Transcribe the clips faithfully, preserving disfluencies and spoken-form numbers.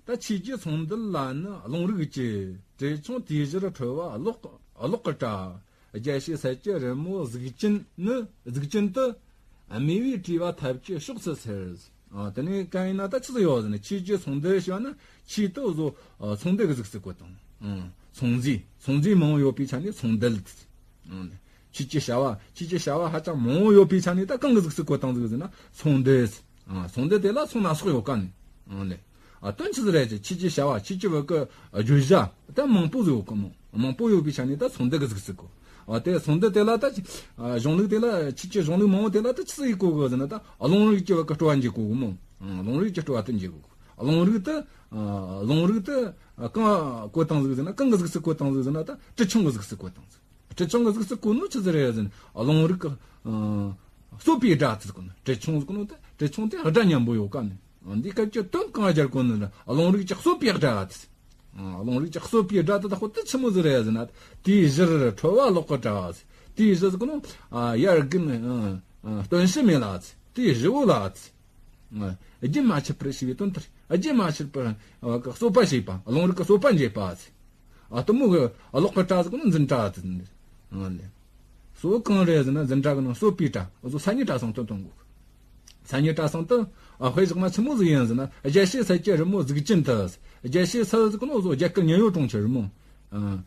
ད་ཆོས་ཀྱི་ཚོང་འདུལ་ལ་ནི་རླུང་རིག་གི། བྲེ་ཆུང་དེ་བཞིར་ཁྲོ་བ་གློག་གློག་གི་སྒྲ། རྒྱལ་སྲས་སད་ཀྱི་རི་མོ་གཟུགས་ཅན་ནི་གཟུགས་ཅན་དུ། མེ་བས་བྲིས་པ་ཐབས་ཀྱི་ཕྱོགས་སུ་འཚེར། ཨ། དེ་ནས་གང་ཡིན་ན་ད་ཆི་ཟིག་ཡོད་ཟེར་ན། ཆོས་ཀྱི་ཚོང་འདུལ་ཞེས་པ་ན་ཆོས་དེ་བཟོ། ཨ། ཚོང་འདུལ་གྱི་གཟུགས་སུ་བཀོད་དང་། ཨ། ཚོང་རྫས་ཚོང་རྫས་མང་པོ་ཡོད་པའི་ཆ་ནས་ཚོང་འདུལ། ཨ། ཆོས་ཀྱི་བྱ་བ་ཆོས་ཀྱི་བྱ་བ་ཧ་ཅང་མང་པོ་ཡོད་པའི་ཆ་ནས་ད་གང་གི་གཟུགས་སུ་བཀོད་བཏང་ཟིག་ཟེར་ན་ཚོང་འདུལ། ཨ། ཚོང་འདུལ་དེ་ལ་ཚོང་སྣ་ཚོགས་ཡོད་ཀ་ནི། ཨ་ནི། ཨ། དོན་ཆི་ཟིག་རེད་ཟེར། ཆོས་ཀྱི་བྱ་བ་ཆོས་ཀྱི་བ་གི་བརྗོད་བྱ་ད་མང་པོ་ཟིག་ཡོད་ཀ་མོ། མང་པོ་ཡོད་པའི་ཆ་ནས་ད་ཚོང་འདུལ་གི་གཟུགས་སུ་བཀོད། ཨ། དེ་ཚོང་འདུལ་དེ་ལ་ད། ཨ། གཞུང་ལུགས་དེ་ལ་ཆོས་ཀྱི་གཞུང་ལུགས་མང་པོ་དེ་ལ་ད་ཆི་ཟིག་ཡེ་གོ་གི་ཟེར་ན་ད་རླུང་རིག་གི་བ་གི་སྤྲོ་བ་འཇུག་གོ་གི་མོ། ཨ། རླུང་རིག་གི་སྤྲོ་བ་དེ་འཇུག་གོ་གི། རླུང་རིག་དེ། ཨ། རླུང་རིག་དེ། ཨ། གང་བཀོད་བཏང་ཟིག་ཟེར་ན། གང་གི་གཟུགས་སུ་བཀོད་བཏང་ཟིག་ཟེར་ན་ད་བྲེ་ཆུང་གི་གཟུགས་སུ་བཀོད་བཏང་ཟིག། བྲེ་ཆུང་གི་གཟུགས་སུ་བཀོད་ནོ་ཆི་ཟིག་རེད་ཟེར་ན། རླུང་རིག་གི། ཨ། གསོད་པའི་སྒྲ་དེ་ཟེར་གོ་ནོ། བྲེ་ཆུང་ཟེར་གོ་ནོ་དེ། བྲེ་ཆུང་དེ་སྒྲ་སྙན་པོ་ཡོད་ཀ་ནི། འདི་སྐབས་ཀྱི་དོན་གང་སྦྱར་གོ་ནི་ལ། རླུང་རིག་གི་གསོད་པའི་སྒྲ་དེ། ཨ། རླུང་རིག་གི་གསོད་པའི་སྒྲ་དེ་ད་ཁོ་དེ་ཆི་མོ་ཟིག་རེད་ཟེར་ན། དེའི་གཞིར་ཁྲོ་བ་གློག་གི་སྒྲ་ཟེར། དེའི་གཞི་ཟེར་གོ་ནོ། ཨ། ཡར་རྒན། ཨ། ཨ། སྟོན་ཕྱི་མེད་ལ་ཟེར། དེའི་གཞི་བོ་ལ་ཟེར། ཨ། རྒྱུན་མ་ཆད་པར་ཞེས་པའི་དོན་དེ། རྒྱུན་མ་ཆད་པར། ཨ། གསོད་པ་བྱེད་པ། རླུང་རིག་གི་གསོད་པ་འབྱེད་པ་ཟེར། ཨ། དེ་མོ་གི་གློག་གི་སྒྲ་ཟེར་གོ་ནོ་འཛིན་གྲྭ་དེ་ནི། ཨ་ནི། གཙོ་བོ་གང་རེད་ཟེར་ན་འཛིན་གྲྭ་གི་ནང་གསོད་པའི་སྒྲ། འུ་ཚོ་སང་ཉིན་གྲྭ་ཚང་དུ་གཏོང་དགོས། སང་ཉིན་གྲྭ་ཚང་དུ། ཨ། དཔེ་བཞག་ན་ཆི་མོ་ཟིག་ཡིན་ཟེར་ན། རྒྱལ་སྲས་སད་ཀྱི་རི་མོ་གཟུགས་ཅན་དུ། རྒྱལ་སྲས་སད་ཟེར་གོ་ནོ་འུ་ཚོ་རྒྱ་གར་མཉན་ཡོད་གྲོང་ཁྱེར་རི་མོ། ཨ།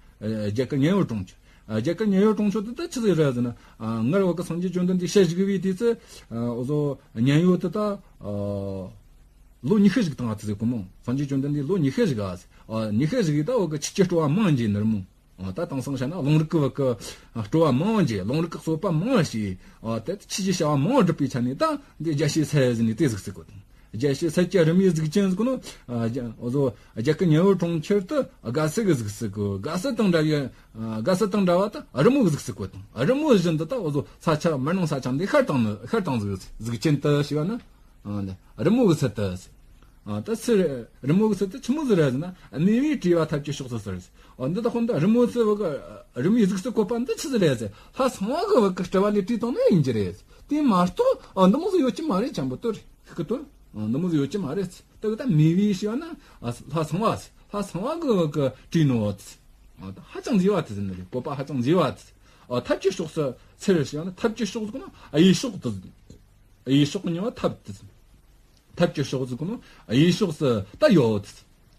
རྒྱ་གར་མཉན་ཡོད་གྲོང་ཁྱེར། ཨ། རྒྱ་གར་མཉན་ཡོད་གྲོང་ཁྱེར་དེ་ད་ཆི་ཟིག་རེད་ཟེར་ན། ཨ། སྔར་བ་གི་སངས་རྒྱས་བཅོམ་ལྡན་འདས་ཞལ་བཞུགས་པའི་དུས་ཚོད། ཨ། འུ་ཚོ་མཉན་ཡོད་དེ་ད། ཨ། ལོ་ཉི་ཤུ་བཞུགས་བཏང་བ་དེ་ཟེར་གོ་མོ། སངས་རྒྱས་བཅོམ་ལྡན་འདས་ལོ་ཉི་ཤུ་བཞུགས་ཨ། ཨ། ཉི་ཤུ་བཞུགས་ཡི་ད་འུ་གི་ཆོས་ཀྱི་སྤྲོ་བ་མང་འཇེ་ནི་རི་མོ། ཨ། ད་དེང་སང་བཤད་ན་རླུང་རིག་གི་བ་གི་སྤྲོ་བ་མང་འཇེ། རླུང་རིག་གི་གསོད་པ་མང་བྱས། ཨ། དེ་ཆོས་ཀྱི་བྱ་བ་མང་བསྒྲུབས་པའི་ཆ་ནས་ད་འདི་རྒྱལ་སྲས་སད་ཟེར་ནི་དེ་གཟུགས་སུ་བཀོད་དང་། རྒྱལ་སྲས་སད་ཀྱི་རི་མོའི་གཟུགས་ཅན་ཟེར་གོ་ནོ། ཨ། འུ་ཚོ་རྒྱ་གར་མཉན་ཡོད་གྲོང་ཁྱེར་དུ་དགའ་བསུ་གི་གཟུགས་སུ་བཀོད། དགའ་བསུ་དང་འདྲ་བའི། ཨ། དགའ་བསུ་དང་འདྲ་བ་ད་རི་མོ་གི་གཟུགས་སུ་བཀོད་དང་། རི་མོ་བཞིན་དུ་ད་འུ་ཚོ་ས་ཆ་མི་སྣང་ས་ཆ་འདི་ཤར་དང་ཤར་དང་གཟུགས་གཟུགས་ཅན་དུ་ཞེས་པ་ན། ཨ། འདི་རི་མོ་གི་ཚུལ་དུ། ཨ། ད་ཚུལ་རི་མོ་གི་ཚུལ་དུ་ཆི་མོ་ཟིག་རེད་ཟེར་ན། མེ་བས་བྲིས་པ་ཐབས་ཀྱི་ཕྱོགས་སུ་འཚེར། ཨ། འདི་ད་ཁོ་འདི་རི་མོ་ཚུལ་བ་གི་རི་མོའི་གཟུགས་སུ་བཀོད་པ་འདི་ཆི་ཟིག་རེད་ཟེར། ལྷ་ཚངས་པ་གི་བ་གི་སྤྲུལ་པ་ལས་བྲིས་བཏང་ནི་ཡིན་གྱི་རེད། དེ་མ་གཏོགས། ཨ། འདི་མོ་ཟིག་ཡོད་ཀྱི་མ་རེད། ཅན་པོ་དོར་ཤིག་གི་དོར། ཨ། འདི་མོ་ཟིག་ཡོད་ཀྱི་མ་རེད། ད་གི་ད་མེ་བས་ཞེས་པ་ན། ཨ། ལྷ་ཚངས་པ། ལྷ་ཚངས་པ་གི་བ་གི་བྲིས་ནོ། ཨ། ད་ཧ་ཅང་མཛེས་པ་དེ་ཟེར་ནི་རེད། བཀོད་པ་ཧ་ཅང་མཛེས་པ་དེ། ཨ། ཐབས་ཀྱི་ཕྱོགས་སུ་འཚེར་ཞེས་པ་ན། ཐབས་ཀྱི་ཕྱོགས་ཟེར་གོ་ནོ། ཨ། གཡས་ཕྱོགས་དེ་ཟེར། གཡས་ཕྱོགས་ཉེ་བ་ཐབས་དེ། ཐབས་ཀྱི་ཕྱོགས་ཟེར་གོ་ནོ། གཡས་ཕྱོགས་སུ་ད་ཡོད།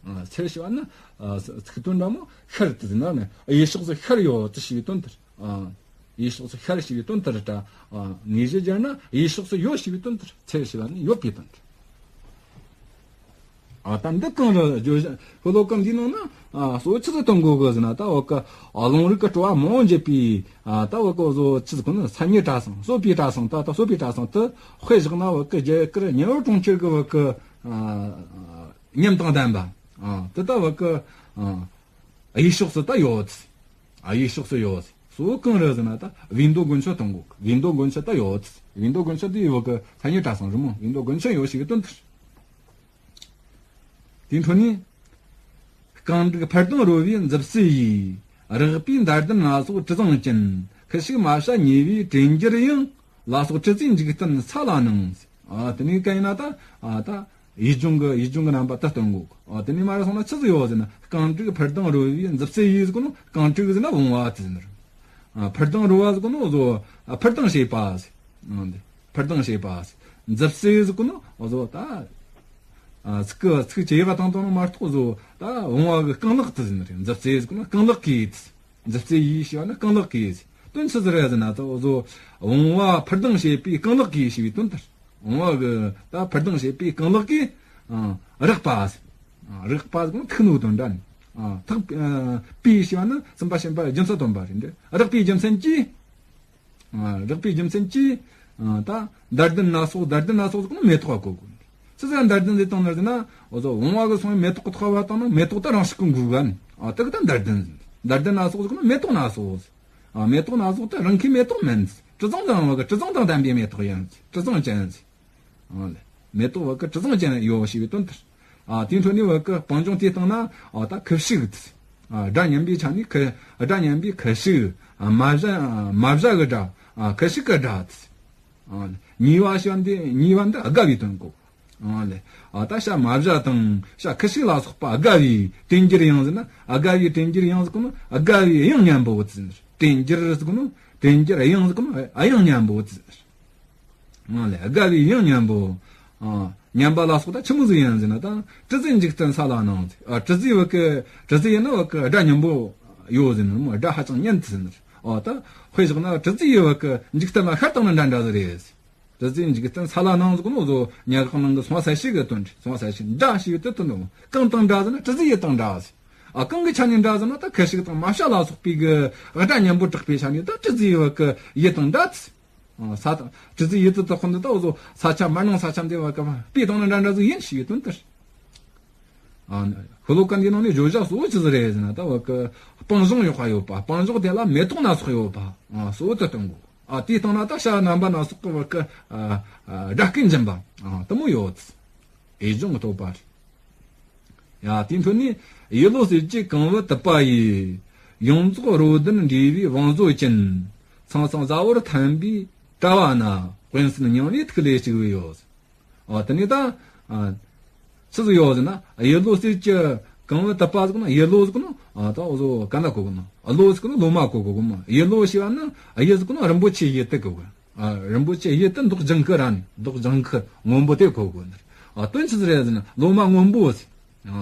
ཨ། འཚེར་ཞེས་པ་ན། ཨ། ཚིག་དོན་འདྲ་མོ་ཤར་དེ་ཟེར་ན་ནི། གཡས་ཕྱོགས་སུ་ཤར་ཡོད་དེ་ཞེས་པའི་དོན་དེར། ཨ། གཡས་ཕྱོགས་སུ་ཤར་ཞེས་པའི་དོན་དེར་ད། ཨ། དངོས་གཞི་སྦྱར་ན་གཡས་ཕྱོགས་སུ་ཡོད་ཞེས་པའི་དོན་དེར། འཚེར་ཞེས་པ་ནི་ཡོད་པའི་དོན་དེར། ཨ། ད་འདི་གང་རེད། བརྗོད་བྱ་ཤོ་ལོ་ཀ་འདིའི་ནང་ན། ཨ། གཙོ་བོ་ཆི་ཟིག་སྟོན་གོ་གི་ཟེར་ན། ད་བ་གི། ཨ། རླུང་རིག་གི་སྤྲོ་བ་མང་འཇེ་པའི། ཨ། ད་བ་གི་གཙོ་བོ་ཆི་ཟིག་གོ་ནི། སང་ཉིན་གྲྭ་ཚང་། གསོད་པའི་གྲྭ་ཚང་། ད་ད་གསོད་པའི་གྲྭ་ཚང་དུ་དཔེ་བཞག་ན་བ་གི་རྒྱ་གར་མཉན་ཡོད་གྲོང་ཁྱེར་གི་བ་གི། ཨ། ཉམས་དང་ལྡན་པ། ཨ། དེ་ད་བ་གི། ཨ། གཡས་ཕྱོགས་སུ་ད་ཡོད། ཨ། གཡས་ཕྱོགས་སུ་ཡོད། གཙོ་བོ་གང་རེད་ཟེར་ན། ད་བིས་མདོ་དགོན་ཆེན་སྟོན་གོ། བིས་མདོ་དགོན་ཆེན་ད་ཡོད། བིས་མདོ་དགོན་ཆེན་དེ་བ་གི་སང་ཉིན་གྲྭ་ཚང་རི་མོ། བིས་མདོ་དགོན་ཆེན་ཡོད་ཞེས་པའི་དོན་དེར། དེའི་འཕྲོ་ནས། རྐང་དྲུག་འཕུར་ལྡིང་རོལ་པའི་མཛུབ་རྩེ་ཡིས། རེག་པའི་འདར་ལྡན་སྣ་ཚོགས་གྲུ་གཟིངས་ཅན། ཁུ་བྱུག་མ་བྱ་ཉེ་བའི་དྲན་འགྱུར་ཡང་། ལ་སོགས་གྲུ་རྩེའི་འཇིག་རྟེན་ས་ལ་སྣང་། ཨ། དེ་ནས་གང་ཡིན་ན་ད། ཨ། ད་ཡིད་འབྱུང་གི་ཡིད་འབྱུང་གི་རྣམ་པ་ད་སྟོན་གོ། ཨ། དེ་ནས་མར་སོང་ན་ཆི་ཟིག་ཡོད་ཟེར་ན། རྐང་དྲུག་འཕུར་ལྡིང་རོལ་པའི་མཛུབ་རྩེ་ཡིས་ཟེར་གོ་ནོ། རྐང་དྲུག་ཟེར་ན་བུང་བ་དེ་ཟེར་ནི་རེད། ཨ། འཕུར་ལྡིང་རོལ་པ་ཟེར་གོ་ནོ་འུ་ཚོ། ཨ། འཕུར་ལྡིང་བྱེད་པ་ཟེར། ཨ། འདི་འཕུར་ལྡིང་བྱེད་པ་ཟེར། མཛུབ་རྩེ་ཟེར་གོ་ནོ་འུ་ཚོ་ད། ཨ། ཚིག་གི་ཚིག་ཇེ་ཡག་བཏང་བཏང་ནོ་མ་གཏོགས་འུ་ཚོ་ད་བུང་བ་གི་རྐང་ལག་དེ་ཟེར་ནི་རེད། མཛུབ་རྩེ་ཟེར་གོ་ནོ་རྐང་ལག་གིས། མཛུབ་རྩེ་ཡིས་ཞེས་པ་ནི་རྐང་ལག་གིས། དོན་ཆི་ཟིག་རེད་ཟེར་ན། ད་འུ་ཚོ་བུང་བ་འཕུར་ལྡིང་བྱེད་པའི་རྐང་ལག་གིས་ཞེས་པའི་དོན་དེར། བུང་བ་གི་ད་འཕུར་ལྡིང་བྱེད་པའི་རྐང་ལག་གིས། ཨ། རེག་པ། ཨ། རེག་པ་ཟེར་ན་ཐུག་ནོ་དོན་འདྲ་ནི། ཨ། ཐག། ཨ། པའི་ཞེས་པ་ནི་སེམས་པ་ཞེན་པ་རྒྱུ་མཚན་སྟོན་པ་རེད་འདི། རེག་པའི་རྒྱུ་མཚན་གྱིས། ཨ། རེག་པའི་རྒྱུ་མཚན་གྱིས། ཨ། ད་འདར་ལྡན་སྣ་ཚོགས། འདར་ལྡན་སྣ་ཚོགས་ཟེར་གོ་ནོ་མེ་ཏོག་ག་གོ་དགོས། ཆི་ཟིག་འདར་ལྡན་ཟེར་བཏང་ནི་ཟེར་ན། འུ་ཚོ་བུང་བ་གི་སོང་བའི་མེ་ཏོག་གི་ཐོག་བབས་བཏང་ན་མེ་ཏོག་དེ་རང་ཤུགས་ཀྱིས་འགུལ་ག་ནི། ཨ། དེ་གི་ད་འདར་ལྡན་ཟེར། འདར་ལྡན་སྣ་ཚོགས་ཟེར་གོ་ནོ་མེ་ཏོག་སྣ་ཚོགས་ཟེར། ཨ། མེ་ཏོག་སྣ་ཚོགས་དེ་རང་གི་མེ་ཏོག་མིན་ཟེར། གྲུ་གཟིངས་དང་བ་གི་གྲུ་གཟིངས་དང་ལྡན་པའི་མེ་ཏོག་ཡིན་ཟེར། གྲུ་གཟིངས་ཅན་ཟེར། ཨ་ལེ། མེ་ཏོག་བ་གི་གྲུ་གཟིངས་ཅན་ཡོད་ཞེས་པའི་དོན་དེར། ཨ། དེའི་འཕྲོ་ནས་བ་གི་སྤང་ལྗོངས་དེ་སྟེང་ན། ཨ། ད་ཁུ་བྱུག་དེ། ཨ། སྒྲ་སྙན་པའི་ཆ་ནས་ཁུ། སྒྲ་སྙན་པའི་ཁུ་བྱུག། ཨ། མ་བྱ། མ་བྱ་གི་སྒྲ། ཨ། ཁུ་བྱུག་གི་སྒྲ་དེ། ཨ། ཉེ་བ་ཞེས་པ་འདི་ཉེ་བ་འདི་དགའ་བའི་དོན་གོ། ཨང་ལེ། ཨ་ད་ཤ་མ་བཞག་དང་ཤ་ཁུ་ཤིག་ལ་སོགས་པ་དགའ་བའི་དྲན་འགྱུར་དབྱངས་ཟེར་ན། ཨ་དགའ་བའི་དྲན་འགྱུར་དབྱངས་ཟེར་གོ་ནོ། ཨ་དགའ་བའི་དབྱངས་སྙན་པོ་ཟེར་ན། དྲན་འགྱུར་ཟེར་གོ་ནོ། དྲན་འགྱུར་དབྱངས་ཟེར་གོ་ནོ། ཨ་དབྱངས་སྙན་པོ་ཟེར་ན། ཨང་ལེ། ཨ་དགའ་བའི་དབྱངས་སྙན་པོ། ཨ་སྙན་པ་ལ་སོགས་ད་ཆི་མོ་ཟིག་ཡིན་ཟེར་ན། ད་དྲི་ཟའི་འཇིག་རྟེན་ས་ལ་སྣང་ཟེར། ཨ་དྲི་ཟའི་བ་གི་དྲི་ཟའི་ཡིན་ན་བ་གི་སྒྲ་སྙན་པོ་ཡོད་ཟེར་ན། སྒྲ་ཧ་ཅང་སྙན་ཟེར་ན། ཨ་ད་དཔེ་བཞག་ན་དྲི་ཟའི་བ་གི་འཇིག་རྟེན་ལ་ཤར་བཏང་ན་འདྲ་འདྲ་ཟིག་རེད། དྲི་ཟའི་འཇིག་རྟེན་ས་ལ་སྣང་ཟེར་གོ་ནོ། བཟོ་ཉལ་ཁང་ནང་གི་སོང་ས་ཞིག་གི་དོན་རེད། སོང་ས་ཞིག་འདྲ་ཞིག་ཡོད་དེ་དོན་དུ་གང་དང་འདྲ་ཟེར་ན། དྲི་ཟའི་ཡིད་དང་འདྲ་ཟེར། ཨ་གང་གི་ཆ་ནས་འདྲ་ཟེར་ན། ད་ཁུ་ཤིག་དང་མ་ཤ་ལ་སོགས་པའི་གི་སྒྲ་སྙན་པོ་གྲགས་པའི་ཆ་ནས་ད་དྲི་ཟའི་བ་གི་ཡིད་དང་འདྲ་ཟེར། ཨ་ས་དང་དྲི་ཟའི་ཡིད་དུ་དག་ཁོ་འདི་ད་བཟོ་ས་ཆ་མ་ནང་ས་ཆ་འདི་བ་གི་སྤོས་བཏང་ན་འདྲ་འདྲ་ཟིག་ཡིན་ཞིག་ཡོད་དོན་དེ་རེད། ཨ་ཤོ་ལོ་ཀ་འདིའི་ནང་ནས་བརྗོད་བྱ་གཙོ་བོ་ཅི་ཟིག་རེད་ཟེར་ན། ད་བ་གི་སྤང་གཞུང་ཡག་པ་ཡོད་པ། སྤང་གཞུང་དེ་ལ་མེ་ཏོག་སྣ་ཚོགས་ཡོད་པ། ཨ་གཙོ་བོ་དེ་སྟོན་དགོས། ཨ་དེའི་སྟེང་ན་ད་ཤ་རྣམ་པ་སྣ་ཚོགས་ཀྱི་བ་གི་ཨ་ཨ་སྒྲ་སྐད་འབྱིན་པ་ཨ་དེ་མོ་ཡོད། འོས་སྦྱོང་གི་བསྟོད་པ་རེད། ཡ་དེའི་འཕྲོ་ནས། ཡིད་བློ་གསེར་གྱི་གང་བུ་དུད་པ་ཡིས། ཡོངས་རྫོགས་རོ་ལྡན་འདྲེས་པའི་བང་མཛོད་ཅན། ཚང་ཚང་གཟའ་བོར་ཐན་པའི་དྲ་བ་ན། དཔེ་མཚོན་རྙིང་བའི་ཐིག་ལེ་གཅིག་པུ་ཡོད། ཨ་དེ་ནས་ད་ཨ་ཆི་ཟིག་ཡོད་ཟེར་ན། ཡིད་བློ་གསེར་གྱི་གང་བུ་དུད་པ་ཟེར་གོ་ནོ། ཡིད་བློ་ཟེར་གོ་ནོ། ཨ་ད་འུ་ཟོ་ག་ན་གོ་གོ་ནོ། བློ་ཟེར་གོ་ནོ་ལོ་མ་གོ་གོ་གོ་མོ། ཡིད་བློ་ཞེས་པ་ནི་ཡིད་ཟེར་གོ་ནོ་རིན་པོ་ཆེ་ཡིད་དེ་གོ་གོ། ཨ་རིན་པོ་ཆེ་ཡིད་དེ་མདོག་ལྗང་ཁུ་ར་ནི། མདོག་ལྗང་ཁུ་སྔོན་པོ་དེ་གོ་གོ་ནི། ཨ་དོན་ཆི་ཟིག་རེད་ཟེར་ན། ལོ་མ་སྔོན་པོ་ཟེར།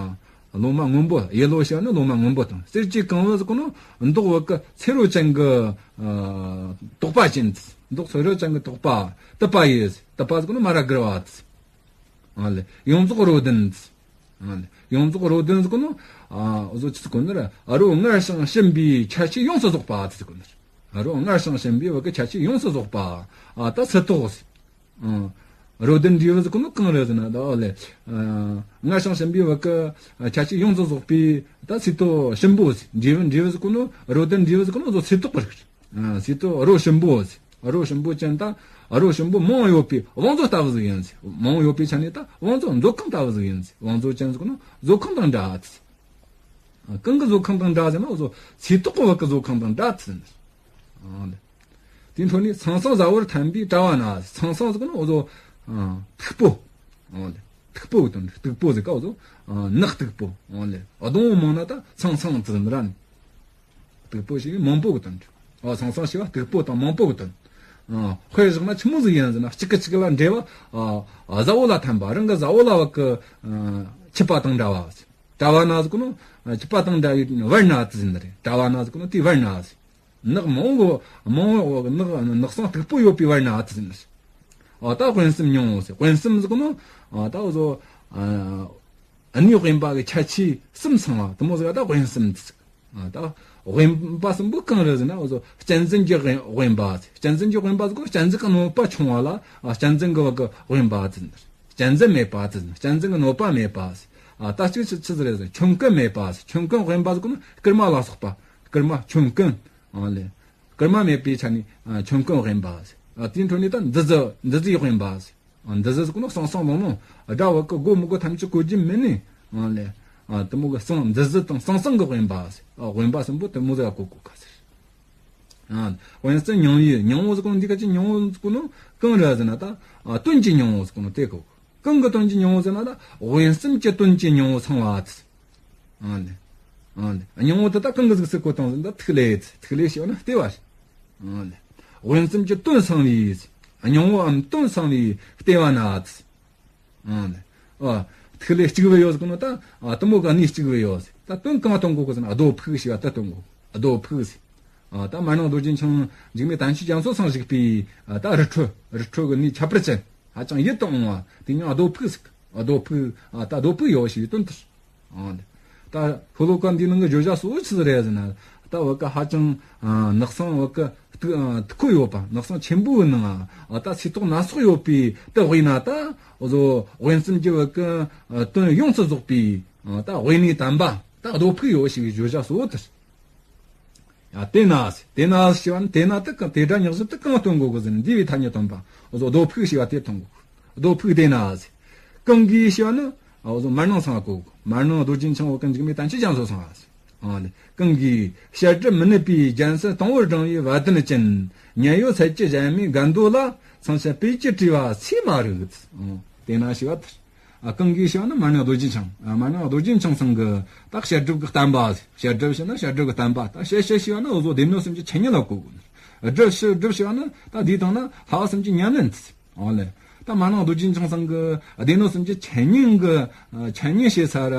ཨ་ལོ་མ་སྔོན་པོ། ཡིད་བློ་ཞེས་པ་ནི་ལོ་མ་སྔོན་པོ་དང་། གསེར་གྱི་གང་བུ་ཟེར་གོ་ནོ་མདོག་བ་གི་སེར་རོ་ཅན་གྱི་ཨ་དོག་པ་ཅན་ཟེར། མདོག་སེར་རོ་ཅན་གྱི་དོག་པ། དུད་པ་ཡིས་ཟེར། དུད་པ་ཟེར་གོ་ནོ་མ་ར་གུར་བ་ཟེར། ཨ་ལེ། ཡོངས་རྫོགས་རོ་ལྡན་ཟེར། ཨ་ལེ། ཡོངས་རྫོགས་རོ་ལྡན་ཟེར་གོ་ནོ། ཨ་འུ་ཟོ་ཆི་ཟེར་གོ་ནི་ར། ཨ་རོ་མངར་ཞིང་ཞིམ་པའི་ཁྱད་ཆོས་ཡོངས་སུ་རྫོགས་པ་ཟེར་གོ་ནི་ར། ཨ་རོ་མངར་ཞིང་ཞིམ་པའི་བ་གི་ཁྱད་ཆོས་ཡོངས་སུ་རྫོགས་པ། ཨ་ད་སིལ་ཏོག་ཟེར། ཨ་རོ་ལྡན་འདྲེས་པ་ཟེར་གོ་ནོ་གང་རེད་ཟེར་ན། ད་ཨ་ལེ། ཨ་མངར་ཞིང་ཞིམ་པའི་བ་གི་ཁྱད་ཆོས་ཡོངས་སུ་རྫོགས་པའི་ད་སིལ་ཏོག་ཞིམ་པོ་ཟེར། འདྲེས་པ་འདྲེས་པ་ཟེར་གོ་ནོ། རོ་ལྡན་འདྲེས་པ་ཟེར་གོ་ནོ་འུ་ཟོ་སིལ་ཏོག་པ་རེད། ཨ་སིལ་ཏོག་རོ་ཞིམ་པོ་ཟེར། རོ་ཞིམ་པོ་ཅན་ད་རོ་ཞིམ་པོ་མང་ཡོད་པའི་བང་མཛོད་ལྟ་བུ་ཟིག་ཡིན་ཟེར། མང་ཡོད་པའི་ཆ་ནས་ད་བང་མཛོད་མཛོད་ཁང་ལྟ་བུ་ཟིག་ཡིན་ཟེར། བང་མཛོད་ཅན་ཟེར་གོ་ནོ་མཛོད་ཁང་དང་འདྲ་ཟེར། ཨ་གང་གི་མཛོད་ཁང་དང་འདྲ་ཟེར་ན། འུ་ཟོ་སིལ་ཏོག་གི་བ་གི་མཛོད་ཁང་དང་འདྲ་ཟེར། ཨ་ལེ། དེའི་འཕྲོ་ནས་ཚང་ཚང་གཟའ་བོར་ཐན་པའི་དྲ་བ་ན། ཚང་ཚང་ཟེར་གོ་ནོ་འུ་ཟོ་ཨ་ཐིག་པོ། ཨ་ལེ། ཐིག་པོ་གི་དོན། ཐིག་པོ་ཟེར་ག་འུ་ཟོ་ཨ་ནག་ཐིག་པོ། ཨ་ལེ། སྡོང་བོ་མང་ན་ད་ཚང་ཚང་ཟེར་ནི་ར་ནི། ཐིག་པོ་ཞེས་པའི་མང་པོ་གི་དོན་རེད། ཨ་ཚང་ཚང་ཞེས་པ་ཐིག་པོ་དང་མང་པོ་གི་དོན། ཨ་དཔེ་བཞག་ན་ཆི་མོ་ཟིག་ཡིན་ཟེར་ན། གཅིག་གིས་གཅིག་ལ་འབྲེལ་བ། ཨ་གཟའ་བོ་ལ་ཐན་པ། རང་གི་གཟའ་བོ་ལ་བ་གི་ཨ་མཆིས་པ་དང་འདྲ་བ་ཟེར། དྲ་བ་ན་ཟེར་གོ་ནོ་མཆིས་པ་དང་འདྲ་བའི་བར་ན་ཟེར་ནི་རེད། དྲ་བ་ན་ཟེར་གོ་ནོ་དེའི་བར་ན་ཟེར། ནགས་མང་བོ་མང་བོ་ནགས་ནགས་སྲང་སྟུག་པོ་ཡོད་པའི་བར་ན་ཟེར་ནི་རེད། ཨ་ད་དབེན་གསུམ་མྱོང་ངོ་ཟེར། དབེན་གསུམ་ཟེར་གོ་ནོ་ཨ་ད་འུ་ཟོ་ཨ་གནས་དབེན་པ་གི་ཁྱད་ཆོས་གསུམ་ཚང་བ་དེ་མོ་ཟིག་ད་དབེན་གསུམ་ཟེར། ཨ་ད་དབེན་པ་གསུམ་པོ་གང་རེད་ཟེར་ན། འུ་ཟོ་གཅན་གཟན་གྱི་དབེན་དབེན་པ་ཟེར། གཅན་གཟན་གྱི་དབེན་པ་ཟེར་གོ་ནོ་གཅན་གཟན་གྱི་གནོད་པ་ཆུང་བ་ལ་ཨ་གཅན་གཟན་གྱི་བ་གི་དབེན་པ་ཟེར། གཅན་གཟན་མེད་པ་ཟེར། གཅན་གཟན་གྱི་གནོད་པ་མེད་པ་ཟེར། ཨ་ད་གཅིག་ཆི་ཆི་ཟིག་རེད་ཟེར། ཆོམ་རྐུན་མེད་པ་ཟེར། ཆོམ་རྐུན་དབེན་པ་ཟེར་གོ་ནོ་རྐུན་མ་ལ་སོགས་པ། རྐུན་མ་ཆོམ་རྐུན། ཨ་ལེ། རྐུན་མ་མེད་པའི་ཆ་ནས་ཨ་ཆོམ་རྐུན་དབེན་པ་ཟེར། ཨ་དེའི་འཕྲོ་ནས་ད་འདུ་འཛི་འདུ་འཛིའི་དབེན་པ་ཟེར། ཨ་འདུ་འཛི་ཟེར་གོ་ནོ་སང་སང་ལོང་ལོང་དགྲ་བོ་གི་དགོས་མི་དགོས་ཐམས་ཅད་གོ་རྒྱུ་མེད་ནས། ཨ་ལེ། ཨ་དེ་མོ་གི་སང་འདུ་འཛི་དང་སང་སང་གི་དབེན་པ་ཟེར། ཨ་དབེན་པ་གསུམ་པོ་དེ་མོ་ཟིག་ག་གོ་གོ་ག་ཟེར། ཨ་དབེན་གསུམ་མྱོང་བའི་མྱོང་བོ་ཟེར་གོ་ནོ་འདི་ག་ཅི་མྱོང་བོ་ཟེར་གོ་ནོ་གང་རེད་ཟེར་ན། ད་ཨ་དོན་གྱི་མྱོང་བོ་ཟེར་གོ་ནོ་དེ་གོ། གང་གི་དོན་གྱི་མྱོང་བོ་ཟེར་ན། ད་དབེན་གསུམ་གྱི་དོན་གྱི་མྱོང་བོ་ཚང་བ་ཟེར། ཨ་ལེ། ཨ་ལེ། སྙིང་པོ་དེ་ད་གང་གི་གཟུགས་སུ་བཀོད་བཏང་ཟེར་ན། ད་ཐིག་ལེ། ཐིག་ལེ་ཞེས་པ་ནི་ལྟེ་བ་རེད། ཨ་ལེ། དབེན་གསུམ་གྱི་དོན་ཚང་བའི། སྙིང་པོའམ་དོན་ཚང་བའི་ལྟེ་བ་ན། ཨ་ལེ། ཨ་ཐིག་ལེ་གཅིག་པུ་ཡོད་ཟེར་གོ་ནོ་ད། ཨ་དེ་མོ་གི་གནས་གཅིག་པུ་ཡོད་ཟེར། ད་དོན་གང་སྟོན་གོ་གི་ཟེར་ན། རྡོ་ཕུག་ཞེས་པ་དེ་སྟོན་གོ། རྡོ་ཕུག་ཟེར། ཨ་ད་མར་ནང་རྡོ་རྗེ་འཆང་འཇིགས་མེད་དམ་ཆོས་རྒྱ་མཚོ་ཚང་བཞུགས་པའི་ཨ་ད་རི་ཁྲོད། རི་ཁྲོད་ཀྱི་གནས་ཁྱད་པར་ཅན། ཧ་ཅང་ཡིད་དུ་འོང་བ་དེ་མྱིང་རྡོ་ཕུག་ཟེར། རྡོ་ཕུག་ཨ་ད་རྡོ་ཕུག་ཡོད་ཞེས་པའི་དོན་དེ། ཨ་ད་ཤོ་ལོ་ཀ་འདིའི་ནང་གི་བརྗོད་བྱ་གཙོ་བོ་ཆི་ཟིག་རེད་ཟེར་ན། ད་བ་གི་ཧ་ཅང་ཨ་ནགས་སྲང་བ་གི་སྟུག་ཨ་སྟུག་པོ་ཡོད་པ། ནགས་སྲང་ཆེན་པོའི་ནང་ཨ་ད་སིལ་ཏོག་སྣ་ཚོགས་ཡོད་པའི་དེ་དབེན་ན། ད་འུ་ཟོ་དབེན་གསུམ་གྱི་བ་གི་ཨ་དོན་ཡོངས་སུ་རྫོགས་པའི་ཨ་ད་དབེན་གནས་དམ་པ་ད་རྡོ་ཕུག་ཡོད་ཞེས་པའི་བརྗོད་བྱ་གཙོ་བོ་དེ། ཡ་དེ་ན་ཟེར། དེ་ན་ཟེར་ཞེས་པ་ནི་དེ་ན་དེ་གང་དེ་སྒྲ་ཉག་གཅིག་དེ་གང་སྟོན་གོ་གི་ཟེར་ན། འདས་པའི་ཐ་སྙད་སྟོན་པ་འུ་ཟོ་རྡོ་ཕུག་ཞེས་པ་དེ་སྟོན་གོ། རྡོ་ཕུག་དེ་ན་ཟེར། གང་གིས་ཞེས་པ་ནི་འུ་ཟོ་མར་ནང་ཚང་གོ། མར་ནང་རྡོ་རྗེ་འཆང་བ་གི་འཇིགས་མེད་དམ་ཆོས་རྒྱ་མཚོ་ཚང་བ་ཟེར། ཨ་ནི་གང་གིས་བཤད་སྒྲུབ་མི་ནུབ་པའི་རྒྱལ་མཚན་དང་པོར་བགྲངས་པའི་བ་དན་ཅན། ཉེན་གཡོལ་ཚལ་གྱི་གཞལ་མེད་དགའ་འདོད་ལ། མཚོན་ཆ་སྤོས་ཀྱིས་བྲིས་པ་ཚིག་མ་རིག་ཟེར། ཨ་དེ་ན་ཞེས་པ་དེ། ཨ། གང་གིས་ཞེས་པ་ན་མར་ནང་རྡོ་རྗེ་འཆང་། ཨ། མར་ནང་རྡོ་རྗེ་འཆང་ཚང་གི་ད་བཤད་སྒྲུབ་ཀྱི་བསྟན་པ། བཤད་སྒྲུབ་ཞེས་ན་བཤད་སྒྲུབ་ཀྱི་བསྟན་པ། ད་བཤད་བཤད་ཞེས་པ་ན་འོ་ཟོ་སྡེ་སྣོད་སུམ་ཅུ་འཆད་ཉན་ལ་གོ་དགོས། སྒྲུབ་ཞེས་སྒྲུབ་ཞེས་པ་ན་ད་འདིའི་སྟེང་ན་བསླབ་པ་སུམ་ཅུ་ཉམས་ལེན། ཨོ་ལེ། ད་མར་ནང་རྡོ་རྗེ་འཆང་ཚང་གི་སྡེ་སྣོད་སུམ་ཅུ་འཆད་ཉན་གྱི་འཆད་ཉན་བྱེད་ས་ར་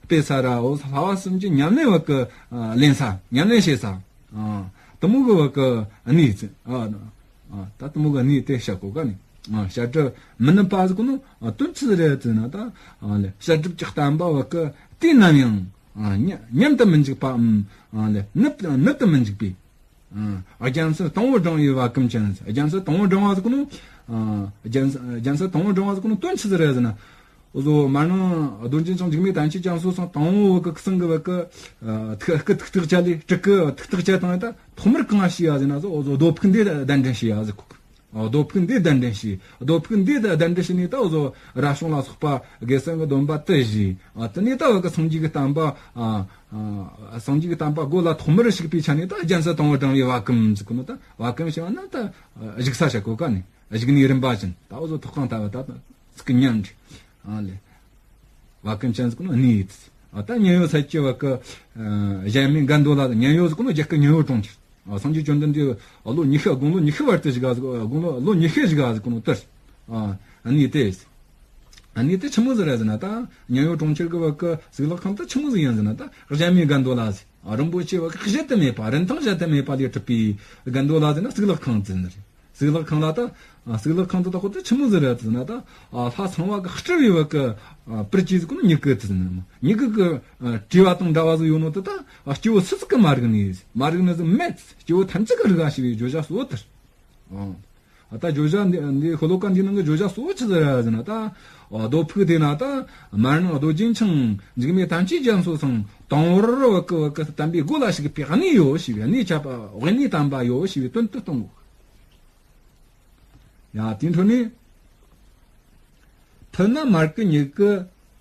སྤེལ་ས་ར། འོ་བསླབ་པ་སུམ་ཅུ་ཉམས་ལེན་བ་གི་ལེན་ས། ཉམས་ལེན་བྱེད་ས། ཨ། དེ་མོ་གི་བ་གི་གནས་ཚུལ། ཨ། ཨ། ད་དེ་མོ་གི་གནས་དེ་བཤད་གོ་ག་ནི། ཨ། བཤད་སྒྲུབ་མི་ནུབ་པ་ཟེར་གོ་ནོ། ཨ། དོན་ཅི་རེད་ཟེར་ན་ད། ཨ་ལེ། བཤད་སྒྲུབ་ཀྱི་བསྟན་པ་བ་གི་དུས་ནམ་ཡང་། ཨ། ཉམས་ཉམས་དུ་མི་འཇུག་པའམ། ཨ་ལེ། ནུབ་ནུབ་ཏུ་མི་འཇུག་པའི། ཨ། རྒྱལ་སྲས་དང་པོ་བགྲང་བའི་བ་གམ་ཅན། རྒྱལ་སྲས་དང་པོ་བགྲང་བ་ཟེར་གོ་ནོ། ཨ། རྒྱལ་རྒྱལ་སྲས་དང་པོ་བགྲང་བ་ཟེར་གོ་ནོ་དོན་ཅི་ཟིག་རེད་ཟེར་ན། འོ་ཟོ་མར་ནང་རྡོ་རྗེ་འཆང་འཇིགས་མེད་དམ་ཅན་རྒྱ་མཚོ་ཚང་དང་པོ་བ་གི་གསང་གི་བ་གི། ཨ། ཐིག་སྐུ་ཐིག་ཐག་བཅད་ལས་སྤྲུལ་སྐུ་ཐིག་ཐག་བཅད་བཏང་ཡ། ད་ཐོག་མར་གང་བྱས་ཡ་ཟེར་ན་ཟོ། འོ་ཟོ་རྡོ་ཕུག་འདི་གདན་འདྲེན་བྱས་ཡ་ཟེར་གོ། འོ། རྡོ་ཕུག་འདི་གདན་འདྲེན་བྱས། རྡོ་ཕུག་འདི་གདན་འདྲེན་བྱས་ནས་ད་འོ་ཟོ་ར་ཤོང་ལ་སོགས་པ་དགེ་སེམས་ཀྱི་སྡོམ་པ་དུ་བཞེས། ཨ། དེ་ནས་ད་བ་གི་སངས་རྒྱས་ཀྱི་བསྟན་པ། ཨ། ཨ། སངས་རྒྱས་ཀྱི་བསྟན་པ་སྒོ་ལ་ཐོག་མར་ཞུགས་པའི་ཆ་ནས་ད་རྒྱལ་སྲས་དང་པོ་བགྲང་བའི་བ་གམ་ཟེར་གོ་ནོ། ད་བ་གམ་ཞེས་པ་ན་ད་བཞུགས་ས་བྱ་གོ་ག་ནི། བཞུགས་གནས་རིམ་པ་བཞིན། ད་འོ་ཟོ་ཐོག་ཁང་ལྟ་བུ་ད་ཚིག་གི་ཉམས་འདྲ། ཨ་ལེ། བ་གམ་ཅན་ཟེར་གོ་ནོ་གནས་ཡིད། ཨ། ད་མཉན་ཡོད་ཚལ་གྱི་བ་གི། ཨ། གཞལ་མེད་དགའ་འདོད་ལ། མཉན་ཡོད་ཟེར་གོ་ནོ་རྒྱ་སྐད་མཉན་ཡོད་གྲོང་ཁྱེར། ཨ། སངས་རྒྱས་བཅོམ་ལྡན་འདས་ལོ་ཉི་ཤུ། དགུང་ལོ་ཉི་ཤུ་བར་དུ་བཞུགས་ག་ཟེར། དགུང་ལོ་ལོ་ཉི་ཤུ་བཞུགས་ག་ཟེར་གོ་ནོ་དེ། ཨ། གནས་དེ། ཨ། གནས་དེ་ཆི་མོ་ཟིག་རེད་ཟེར་ན་ད། མཉན་ཡོད་གྲོང་ཁྱེར་གི་བ་གི་གཙུག་ལག་ཁང་དེ་ཆི་མོ་ཟིག་ཡིན་ཟེར་ན་ད། གཞལ་མེད་དགའ་འདོད་ལ་ཟེར། ཨ། རིན་པོ་ཆེ་བ་གི་གཞལ་དུ་མེད་པ། རིན་ཐང་གཞལ་དུ་མེད་པ་ལས་གྲུབ་པའི་དགའ་འདོད་ལ་ཟེར་ན་གཙུག་ལག་ཁང་ཟེར་ནི་རེད། གཙུག་ལག་ཁང་ལ་ད། ཨ། གཙུག་ལག་ཁང་དུ་ད་ཁོ་དེ་ཆི་མོ་ཟིག་རེད་ཟེར་ན་ད། ཨ། ལྷ་ཚངས་པ་གི་སྤྲུལ་བའི་བ་གི། ཨ། སྤུར་སྐྱེས་ཟེར་གོ་ནོ་མྱུ་གུ་དེ་ཟེར་ནི། མྱུ་གུ་གི། ཨ། བྲིས་པ་དང་འདྲ་བ་ཟིག་ཡོད་ནོ་དེ་ད། ཨ། སྐྱེ་བོ་སུ་ཟིག་གིས་མ་རིག་ནི། མ་རིག་ནི་ཟིག་མེད། སྐྱེ་བོ་ཐམས་ཅད་ཀྱིས་རིག་ག་ཤེས་པའི་བརྗོད་བྱ་གཙོ་བོ་དེ་རེད། ཨ། ད་བརྗོད་བྱ་འདི་འདི་ཤོ་ལོ་ཀ་འདི་ནང་གི་བརྗོད་བྱ་གཙོ་བོ་ཆི་ཟིག་རེད་ཟེར་ན་ད། ཨ། རྡོ་ཕུག་དེ་ན་ད་མར་ནང་རྡོ་རྗེ་འཆང་འཇིགས་མེད་དམ་ཅན་རྒྱ་མཚོ་ཚང་དང་པོར་བ་གི་བ་གི་བསྟན་པའི་སྒོ་ལ་ཞུགས་པའི་གནས་ཡོད་ཞེས་པའི། གནས་ཁྱབ་པ། དབེན་གནས་དམ་པ་ཡོད་ཞེས་པའི་དོན་དུ་གཏོང་གོ། ཡ། དེའི་འཕྲོ་ནས། ཕུ་ན་མར་གི་མྱུ་གུ་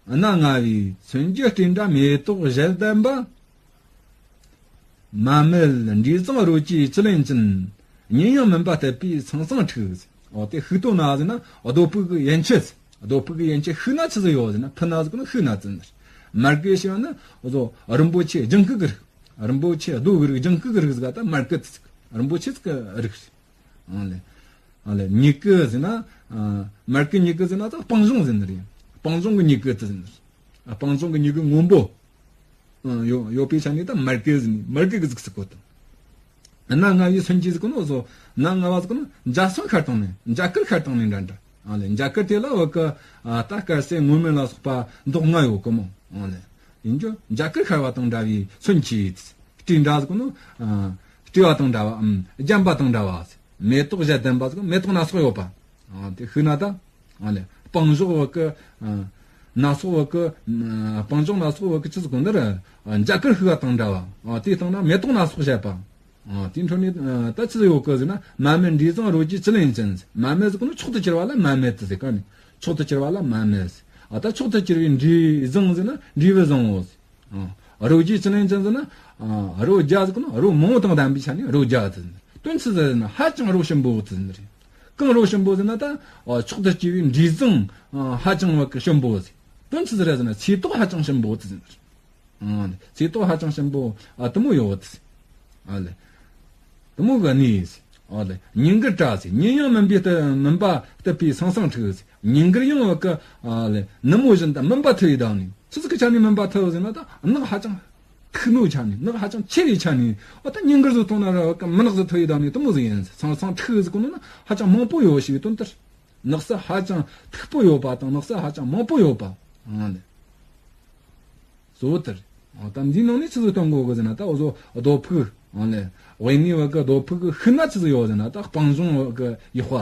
སྣ་ལྔ་བའི། མཚོན་གྱི་སྤྲིན་འདྲ་མེ་ཏོག་བཞད་ལྡན་པ། མ་སྨད་འབྲས་བཟང་རོ་བརྒྱའི་བཅུད་ལེན་ཅན། ཉིད་ཡང་མུན་པ་གཏུབས་པའི་ཚངས་བཟང་འཁྲིགས། འོ་དེ་ཕུག་དོན་ན་ཟེར་ན་རྡོ་ཕུག་གི་ཡན་ཆད། རྡོ་ཕུག་གི་ཡན་ཆད་ཕུག་ན་ཆི་ཟིག་ཡོད་ཟེར་ན། ཕུ་ན་ཟེར་གོ་ནོ་ཕུག་ན་ཟེར་ནི། མར་གི་ཞེས་པ་ན་འོ་ཟོ་རིན་པོ་ཆེ་ལྗང་ཁུ་གི་རིགས། རིན་པོ་ཆེ་རྡོ་གི་རིགས། ལྗང་ཁུ་གི་རིགས་ཟིག་ག་ད་མར་གི་དེ་ཟེར། རིན་པོ་ཆེ་ཟིག་གི་རིགས། ཨང་ལེ། ཨང་ལེ། མྱུ་གུ་ཟེར་ན། ཨ། མར་གི་མྱུ་གུ་ཟེར་ན་ད་སྤང་ལྗོངས་ཟེར་ནི་རེད། སྤང་ལྗོངས་གི་མྱུ་གུ་དེ་ཟེར་ནི་རེད། ཨ། སྤང་ལྗོངས་གི་མྱུ་གུ་སྔོན་པོ། ཨ། ཡོད་ཡོད་པའི་ཆ་ནས་ད་མར་གི་ཟེར་ནི། མར་གི་གི་ཟིག་ཟེར་གོ་དང་། སྣ་ལྔ་བའི་མཚོན་གྱི་ཟེར་གོ་ནོ་ཟོ། སྣ་ལྔ་བ་ཟེར་གོ་ནོ་འཇའ་ཚོན་ཤར་བཏང་ནི། འཇའ་གུར་ཤར་བཏང་ནི་འདྲ་འདྲ། ཨ་ལེ། འཇའ་གུར་དེ་ལ་བ་གི། ཨ། ད་དཀར་སེར་སྔོ་སྨན་ལ་སོགས་པ་མདོག་ལྔ་ཡོད་གི་མོ། ཨ་ལེ། ཡིན་རྒྱུ་འཇའ་གུར་ཤར་བ་དང་འདྲ་བའི་མཚོན་གྱི། སྤྲིན་འདྲ་ཟེར་གོ་ནོ། ཨ། སྤྲོས་པ་དང་འདྲ་བའམ་རྒྱན་པ་དང་འདྲ་བ། མེ་ཏོག་བཞད་ལྡན་པ་ཟེར་གོ་ནོ་མེ་ཏོག་སྣ་ཚོགས་ཡོད་པ། ཨ། དེ་ཕུག་ན་ད། ཨ་ལེ། སྤང་ལྗོངས་བ་གི། ཨ། སྣ་ཚོགས་བ་གི། ཨ། སྤང་ལྗོངས་སྣ་ཚོགས་བ་གི་ཆི་ཟེར་གོ་ནི་རེད། ཨ། འཇའ་གུར་ཕུག་པ་དང་འདྲ་བ། ཨ། དེའི་སྟེང་ན་མེ་ཏོག་སྣ་ཚོགས་བཞད་པ། ཨ། དེའི་འཕྲོ་ནས། ཨ། ད་ཆི་ཟིག་ཡོད་གི་ཟེར་ན། མ་སྨད་འབྲས་བཟང་རོ་བརྒྱའི་བཅུད་ལེན་ཅན་ཟེར། མ་སྨད་ཟེར་གོ་ནོ་མཆོག་ཏུ་གྱུར་པ་ལ་མ་སྨད་དེ་ཟེར་ག་ནི། མཆོག་ཏུ་གྱུར་པ་ལ་མ་སྨད་ཟེར། ཨ། ད་མཆོག་ཏུ་གྱུར་པའི་འབྲས་བཟང་ཟེར་ན་འབྲས་བུ་བཟང་བོ་ཟེར། ཨ། རོ་བརྒྱའི་བཅུད་ལེན་ཅན་ཟེར་ན། ཨ། རོ་བརྒྱ་ཟེར་གོ་ནོ་རོ་མང་བོ་དང་ལྡན་པའི་ཆ་ནས་རོ་བརྒྱ་དེ་ཟེར། དོན་ཆི་ཟིག་ཟེར་ན་ཧ་ཅང་རོ་ཞིམ་པོ་དེ་ཟེར་ནི་རེད། གང་རོ་ཞིམ་པོ་ཟེར་ན་ད། ཨ། མཆོག་ཏུ་གྱུར་པའི་འབྲས་བཟང་། ཨ། ཧ་ཅང་བ་གི་ཞིམ་པོ་ཟེར། དོན་ཆི་ཟིག་རེད་ཟེར་ན་ཚེ་ཏོག་ཧ་ཅང་ཞིམ་པོ་དེ་ཟེར་ནི་རེད། ཨ། ཚེ་ཏོག་ཧ་ཅང་ཞིམ་པོ། ཨ། དེ་མོ་ཡོད་དེ་ཟེར། ཨ་ལེ། དེ་མོ་གི་གནས་ཟེར། ཨ་ལེ། ཉིན་གུར་བཀྲ་ཟེར། ཉིན་ཡང་མུན་པའི་གཏུ་མུན་པ་གཏུབས་པའི་ཚངས་བཟང་འཁྲིགས་ཟེར། ཉིན་གུར་ཡང་བ་གི། ཨ་ལེ། ནུབ་མོ་བཞིན་དུ་མུན་པ་ཐུབ་པའི་བདག་ཉིད། ཆི་ཟིག་གི་ཆ་ནས་མུན་པ་ཐུབ་ཟེར་ན་ད། ནག་ཧ་ཅང་ཐིག་ནོ་ཆ་ནས། ནག་ཧ་ཅང་ཆེ་བའི་ཆ་ནས། འོ་ད་ཉིན་གུར་ཟིག་མཐོང་ན་ར་བ་གི་མུན་ནག་ཟིག་ཐུབ་པའི་བདག་ཉིད་དེ་མོ་ཟིག་ཡིན་ཟེར། ཚངས་བཟང་འཁྲིགས་ཟེར་གོ་ནོ་ན་ཧ་ཅང་མང་པོ་ཡོད་ཞེས་པའི་དོན་དེ་རེད། ནགས་ས་ཧ་ཅང་མཐུག་པོ་ཡོད་པ་དང་ནགས་ས་ཧ་ཅང་མང་པོ་ཡོད་པ། ཨ་ལེ། གཙོ་བོ་དེ་རེད། ཨ། ད་འདིའི་ནང་ནས་ཆི་ཟིག་སྟོན་གོ་གི་ཟེར་ན་ད་འོ་ཟོ་རྡོ་ཕུག་ཨ་ལེ། དབེན་གནས་བ་གི་རྡོ་ཕུག་གི་ཕུག་ན་ཆི་ཟིག་ཡོད་ཟེར་ན་ད་སྤང་ལྗོངས་བ་གི་ཡག་པ།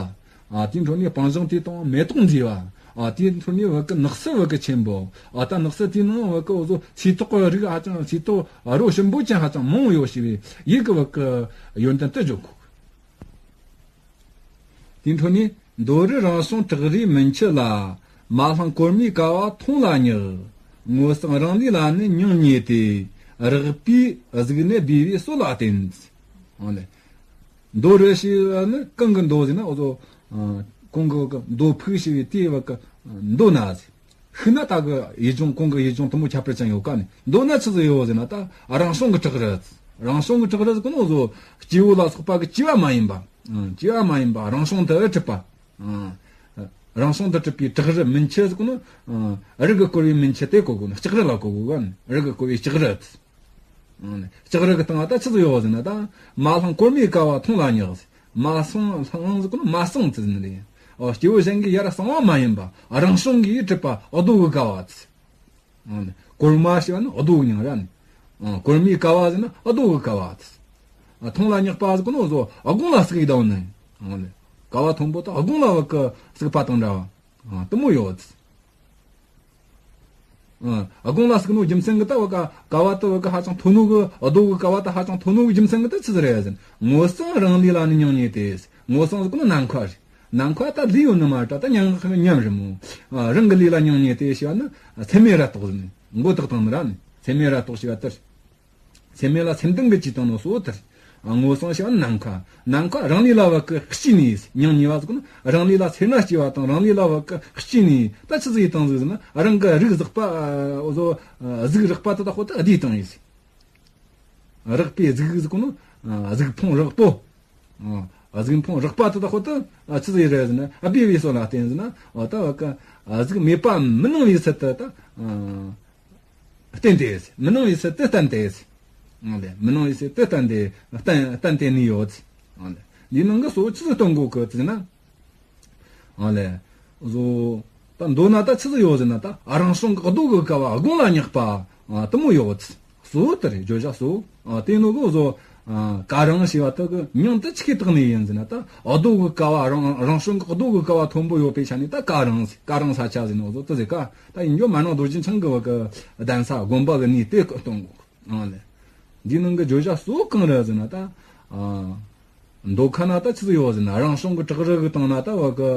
ཨ། དེའི་འཕྲོ་ནས་སྤང་ལྗོངས་དེ་དང་མེ་ཏོག་མཛེས་པ། ཨ། དེའི་འཕྲོ་ནས་བ་གི་ནགས་ས་བ་གི་ཆེན་པོ། ཨ། ད་ནགས་ས་དེའི་ནང་བ་གི་འོ་ཟོ་ཚེ་ཏོག་གི་རིགས་ཧ་ཅང་ཚེ་ཏོག་རོ་ཞིམ་པོ་ཅན་ཧ་ཅང་མང་བོ་ཡོད་ཞེས་པའི་ཡི་གེ་བ་གི་ཡོན་ཏན་དེ་བརྗོད་གོ། དེའི་འཕྲོ་ནས། མདོ་རུ་རང་བྱུང་བྲག་རིའི་མུན་ཆུ་ལ། མ་ལྷུང་གོར་མའི་ཀ་བ་མཐོང་ལ་ཉག། སྔོ་བསངས་རང་ལུས་ལ་ནི་མྱང་མྱོས་ཏེ། རགས་པའི་གཟུགས་ནི་སྦས་པའི་སྲོད་ལ་བརྟེན། ཨ་ལེ། མདོ་རུ་ཞེས་པ་ནི་གང་གི་མདོ་ཟེར་ན་འོ་ཟོ། ཨ། གོང་གི་མདོ་ཕུག་ཞེས་པའི་དེའི་བ་གི་མདོ་ན་ཟེར། ཤུགས་ན་ད་གི་ཡུལ་ལྗོངས་གོང་གི་ཡུལ་ལྗོངས་དེ་མོ་ཁྱད་པར་ཅན་ཡོད་ཀ་ནི། མདོར་ན་ཆི་ཟིག་ཡོད་ཟེར་ན་ད་རང་བྱུང་གི་བྲག་རི། རང་བྱུང་གི་བྲག་རི་ཟེར་གོ་ནོ་བཟོ་སྐྱེ་བོ་ལ་སོགས་པ་གི་བྱས་པ་མ་ཡིན་པ། ཨང་བྱས་པ་མ་ཡིན་པ་རང་བྱུང་དུ་གྲུབ་པ། ཨང་རང་བྱུང་དུ་གྲུབ་པའི་བྲག་རི་མན་ཆད་ཟེར་གོ་ནོ། ཨང་རི་གི་བསྐོར་བའི་མན་ཆད་དེ་གོ་དགོས་ནི། ལྕགས་རི་ལ་གོ་དགོས་ག་ནི། རི་གི་བསྐོར་བའི་ལྕགས་རི། ལྕགས་རི་གི་སྟེང་ང་ད་ཆི་ཟིག་ཡོད་ཟེར་ན་ད། མ་བསླངས་གོར་མའི་ཀ་བ་མཐོང་ལ་ཉག་ཟེར། མ་བསླངས་བསླངས་ཟེར་གོ་ནོ་མ་བསླངས་ཟེར་ནི་རེད། ཨོ་སྐྱེ་བོ་གཞན་གྱིས་ཡར་བསླངས་པ་མ་ཡིན་པ་རང་བྱུང་གིས་གྲུབ་པ་རྡོ་གི་ཀ་བ་ཟེར། ཨོ་ནི་གོར་མ་ཞེས་པ་ནི་རྡོ་གི་མྱིང་ར་ནི། ཨོ་གོར་མའི་ཀ་བ་ཟེར་ན་རྡོ་གི་ཀ་བ་ཟེར། ཨ་མཐོང་ལ་ཉག་པ་ཟེར་གོ་ནོ་བཟོ་ཨ་དགུང་ལ་བརྩིགས་བསྡད་ནི། ཨོ་ནི་ཀ་བ་མཐོན་པོ་ད་ཨ་དགུང་ལ་བ་གི་བརྩིགས་པ་དང་འདྲ་བ། ཨ་དེ་མོ་ཡོད། ཨ་དགུང་ལ་བརྩིགས་ནོ་རྒྱུ་མཚན་གི་ད་བ་ཀ་ཀ་བ་དེ་བ་ཀ་ཧ་ཅང་མཐོ་ནོ་གི་རྡོ་གི་ཀ་བ་དེ་ཧ་ཅང་མཐོ་ནོ་གི་རྒྱུ་མཚན་གི་ད་ཆི་ཟིག་རེད་ཟེར་ན། སྔོ་བསངས་རང་ལུས་ལ་ནི་མྱང་ཉེས་ཏེ། སྔོ་བསངས་ཟེར་གོ་ནོ་ནམ་མཁའ་རེད། ནམ་མཁའ་ད་ལུས་ཡོད་ནི་མ་རེད་ད་མྱང་ཉམས་རེད་མོ། ཨ་རང་གི་ལུས་ལ་མྱང་ཉེས་ཏེ་ཞེས་པ་ནི་སེམས་མེད་ར་ཏོག་ཟེར་ནི་མགོ་བཏགས་བཏང་ནི་ར་ནི་སེམས་མེད་ར་ཏོག་ཞེས་པ་དེ་རེད། སེམས་མེད་ལ་སེམས་གཏིང་གི་ཅིག་བཏང་ནོ་སོ་དེར། ཨ་སྔོ་བསངས་ཞེས་པ་ནམ་མཁའ། ནམ་མཁའ་རང་ལུས་ལ་བ་གི་སྐྱེས་ནས་མྱང་ཉེས་པ་ཟེར་གོ་ནོ་རང་ལུས་ལ་སེར་སྣ་སྐྱེས་པ་དང་རང་ལུས་ལ་བ་གི་སྐྱེས་ནས་ད་ཆི་ཟིག་ཡེ་བཏང་ཟིག་ཟེར་ན་རང་གི་རིགས་བཟག་པ་བཟོ་གཟུགས་རགས་པ་དེ་དག་ཁོ་ད་བསྡུས་བཏང་ཡིན་ཟེར། རགས་པའི་གཟུགས་ཟེར་གོ་ནོ་གཟུགས་ཕུང་རགས་པོ། གཟུགས་ཕུང་རགས་པ་དེ་དག་ཁོ་ད་ཆི་ཟིག་རེད་ཟེར་ན་སྦས་པའི་སོ་ལ་བརྟེན་ཟེར་ན་ད་བ་གི་གཟུགས་མེད་པ་མི་སྣང་བའི་ཚུལ་དུ་ད། བསྟན་ཏེ། མི་སྣང་བའི་ཚུལ་དུ་བསྟན་ཏེ། ཨང་ལེ། མི་སྣང་བའི་ཚུལ་དུ་བསྟན་ཏེ། བསྟན་བསྟན་ཏེ་ནི་ཡོད། ཨང་ལེ། འདིའི་ནང་གི་གཙོ་བོ་ཆི་ཟིག་སྟོན་གོ་གི་ཟེར་ན། ཨང་ལེ། བཟོ། ད་མདོར་ན་ད་ཆི་ཟིག་ཡོད་ཟེར་ན་ད་རང་བྱུང་གི་རྡོ་གི་ཀ་བ་དགུང་ལ་ཉག་པ། ཨ་དེ་མོ་ཡོད། གཙོ་བོ་དེ་རེད་བརྗོད་བྱ་གཙོ་བོ། ཨ་དེ་ནོ་གི་བཟོ། ཨ་ཀ་རང་ཞེས་པ་དེ་གི་མྱིང་དེ་ཆི་གི་བཏགས་ནི་ཡིན་ཟེར་ན་ད་རྡོ་གི་ཀ་བ་རང་རང་བྱུང་གི་རྡོ་གི་ཀ་བ་མཐོན་པོ་ཡོད་པའི་ཆ་ནས་ད་ཀ་རང་ཟེར། ཀ་རང་ས་ཆ་ཟེར་ནོ་བཟོ་དེ་ཟེར་ཀ་ད་ཡིན་རྒྱུ་མ་ནང་རྡོ་རྗེ་འཆང་གི་བ་གི་གདན་ས་དགོན་པ་གི་གནས་དེ་སྟོན་གོ། ཨང་ལེ། འདིའི་ནང་གི་བརྗོད་བྱ་གཙོ་བོ་གང་རེད་ཟེར་ན་ད། ཨ་མདོ་ཁ་ན་ད་ཆི་ཟིག་ཡོད་ཟེར་ན་རང་བྱུང་གི་བྲག་རི་གི་སྟེང་ན་ད་བ་གི་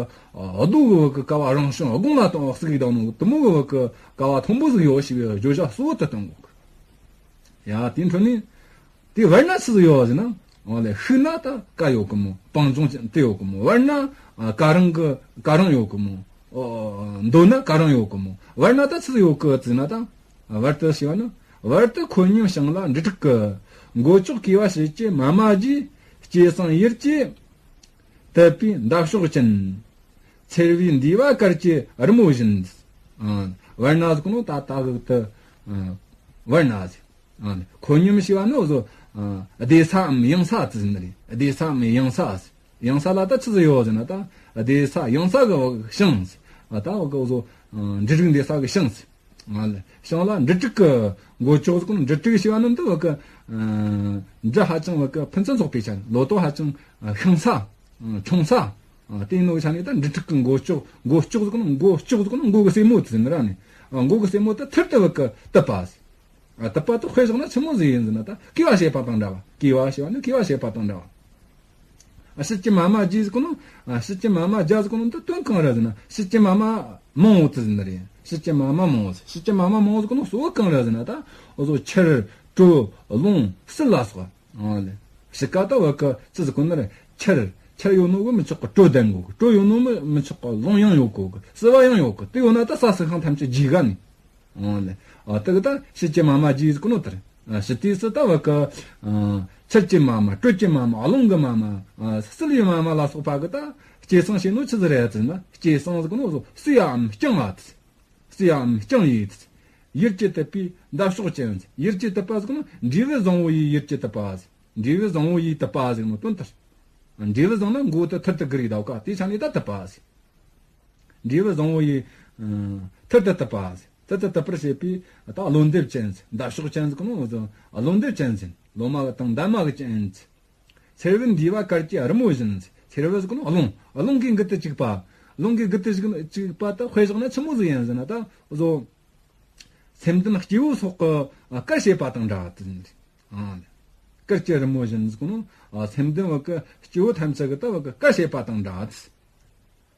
རྡོ་གི་བ་གི་ཀ་བ་རང་བྱུང་དགུང་ལ་བཏང་བ་ཟིག་ཡིན་ད་ནོ་དེ་མོ་གི་བ་གི་ཀ་བ་མཐོན་པོ་ཟིག་ཡོད་ཞེས་པའི་བརྗོད་བྱ་གཙོ་བོ་དེ་སྟོན་གོ། ཡ་དེའི་འཕྲོ་ནས། དེ་བར་ན་ཆི་ཟིག་ཡོད་ཟེར་ན། འོ་ལེ་ཤུགས་ན་ད་ཀ་ཡོད་གི་མོ། སྤང་ལྗོངས་ཅན་དེ་ཡོད་གི་མོ། བར་ན་ཨ་ཀ་རང་གི་ཀ་རང་ཡོད་གི་མོ། ཨོ་མདོར་ན་ཀ་རང་ཡོད་གི་མོ། བར་ན་ད་ཆི་ཟིག་ཡོད་གི་ཟེར་ན་ད། བར་དུ་ཞེས་པ་ནི། བར་དུ་འཁོར་ཉིམ་བྱང་ལ་འབྲུ་དྲུག་གི། མགོ་ལྕོག་གི་བ་དཔྱིད་ཀྱི་མ་མ་རྒྱས། སྐྱེ་སྲིང་ཡུལ་གྱི་དད་པའི་འདབ་གཤོག་ཅན། ཚེར་བའི་འདུས་པ་དཀར་གྱི་རི་མོ་བཞིན། ཨ་བར་ན་ཟེར་གོ་ནོ་ད་ད་གི་ད། ཨ་བར་ན་ཟེར། ཨ་འཁོར་ཉིམ་ཞེས་པ་ནི་བཟོ། ཨ་བདེ་སའམ་ཡངས་ས་ཟེར་ནི་རེད། བདེ་སའམ་ཡངས་ས་ཟེར། ཡངས་ས་ལ་ད་ཆི་ཟིག་ཡོད་ཟེར་ན་ད། བདེ་ས་ཡངས་ས་གི་བ་ཞིང་ཟེར། ཨ་ད་བ་གི་བཟོ། ཨ་འབྲུ་རིགས་འདེབས་ས་གི་ཞིང་ཟེར། ཨ་ལེ། ཞིང་ལ་འབྲུ་དྲུག་གི་མགོ་ལྕོག་ཟེར་གོ་ནོ། འབྲུ་དྲུག་ཞེས་པ་ནི་འདི་བ་གི། ཨ་འབྲུ་ཧ་ཅང་བ་གི་ཕུན་སུམ་ཚོགས་པའི་ཆ་ནས་ལོ་ཏོག་ཧ་ཅང་ཤིང་ས། ཨ་ཆུང་ས། ཨ་དེ་ཡིན་ནོ་གི་ཆ་ནས་ད་འབྲུ་དྲུག་གི་མགོ་ལྕོག་མགོ་ལྕོག་ཟེར་གོ་ནོ། མགོ་ལྕོག་ཟེར་གོ་ནོ་མགོ་གི་རྩེ་མོ་དེ་ཟེར་ནི་ར་ནི། ཨ་མགོ་གི་རྩེ་མོ་དེ་ཐུར་དུ་བ་གི་དུད་པ་ཟེར། ཨ་དུད་པ་དེ་དཔེ་བཞག་ན་ཆི་མོ་ཟིག་ཡིན་ཟེར་ན་ད་སྐྱེ་བ་བྱེད་པ་དང་འདྲ་བ། སྐྱེ་བ་ཞེས་པ་ནི་སྐྱེ་བ་བྱེད་པ་དང་འདྲ་བ། ཨ་དཔྱིད་ཀྱི་མ་མ་རྒྱས་ཟེར་གོ་ནོ། ཨ་དཔྱིད་ཀྱི་མ་མ་རྒྱས་ཟེར་གོ་ནོ་འདི་དོན་གང་རེད་ཟེར་ན་དཔྱིད་ཀྱི་མ་མ་མང་བོ་དེ་ཟེར་ནི་རེད། དཔྱིད་ཀྱི་མ་མ་མང་བོ་ཟེར། དཔྱིད་ཀྱི་མ་མ་མང་བོ་ཟེར་གོ་ནོ་གཙོ་བོ་གང་རེད་ཟེར་ན་ད་འོ་ཟོ་ཆར་དྲོད་རླུང་བསིལ་ལ་སོགས། ཨ་ལེ། དཔྱིད་ཀ་ད་བ་གི་ཆི་ཟེར་གོ་ནི་རེད། ཆར་ཆར་ཡོད་ནོ་གི་མི་ཆོག་གི་དྲོད་ལྡན་དགོས་གི། དྲོད་ཡོད་ནོ་མི་མི་ཆོག་གི་རླུང་ཡང་ཡོད་དགོས་གི། བསིལ་བ་ཡང་ཡོད་གི། དེ་ཡོད་ན་ད་ས་སི་ཤིང་ཐམས་ཅད་རྒྱས་ག་ནི། ཨོ་ལེ། ཨ་དེ་གི་ད་དཔྱིད་ཀྱི་མ་མ་རྒྱས་ཟེར་གོ་ནོ་དེ་རེད། ཨ་དཔྱིད་དུས་སུ་ད་བ་གི། ཨ་ཆར་གྱི་མ་མ། དྲོད་ཀྱི་མ་མ། རླུང་གི་མ་མ། ཨ་བསིལ་བའི་མ་མ་ལ་སོགས་པ་གི་ད་སྐྱེ་སྲིང་བྱེད་ནོ་ཆི་ཟིག་རེད་ཟེར་ན། སྐྱེ་སྲིང་ཟེར་གོ་ནོ་བཟོ་བསིལ་ཡའམ་སྐྱང་བ་དེ། བསིལ་ཡའམ་སྐྱང་ཡི་དེ། ཡུལ་གྱི་དུད་པའི་འདབ་གཤོག་ཅན་ཟེར། ཡུལ་གྱི་དུད་པ་ཟེར་གོ་ནོ་འབྲས་བུ་བཟང་བོ་ཡི་ཡུལ་གྱི་དུད་པ་ཟེར། འབྲས་བུ་བཟང་བོ་ཡི་དུད་པ་ཟེར་ནོ་དོན་དེ་རེད། འབྲས་བུ་བཟང་ན་མགོ་དེ་ཐུར་དུ་གི་རེད་ད་བ་གི། དེའི་ཆ་ནས་ད་དུད་པ་ཟེར། འབྲས་བུ་བཟང་བོ་ཡི། ཨ་ཐུར་དུ་དུད་པ་ཟེར། ཐུར་དུ་དུད་པར་བྱེད་པའི་ད་རློན་འདེབས་ཅན་ཟེར། འདབ་གཤོག་ཅན་ཟེར་གོ་ནོ་བཟོ་རློན་འདེབས་ཅན་ཟེར། ལོ་མ་གི་དང་འདབ་མ་གི་ཅན་ཟེར། ཚེར་བའི་འདུས་པ་དཀར་གྱི་རི་མོ་བཞིན་ཟེར། ཚེར་བ་ཟེར་གོ་ནོ་རླུང་། རླུང་གིས་འགུལ་དུ་བཅུག་པ། རླུང་གིས་འགུལ་དུ་བཅུག་པ་ད་དཔེ་བཞག་ན་ཆི་མོ་ཟིག་ཡིན་ཟེར་ན་ད་བཟོ། སེམས་ལྡན་སྐྱེ་བོ་སོགས་ཀྱིས་དཀར་བྱེད་པ་དང་འདྲ་བ་དེ་ཟེར། ཨ་དཀར་གྱི་རི་མོ་བཞིན་ཟེར་གོ་ནོ། ཨ་སེམས་ལྡན་བ་གི་སྐྱེ་བོ་ཐམས་ཅད་ཀྱིས་ད་བ་གི་དཀར་བྱེད་པ་དང་འདྲ་བ་དེ་ཟེར།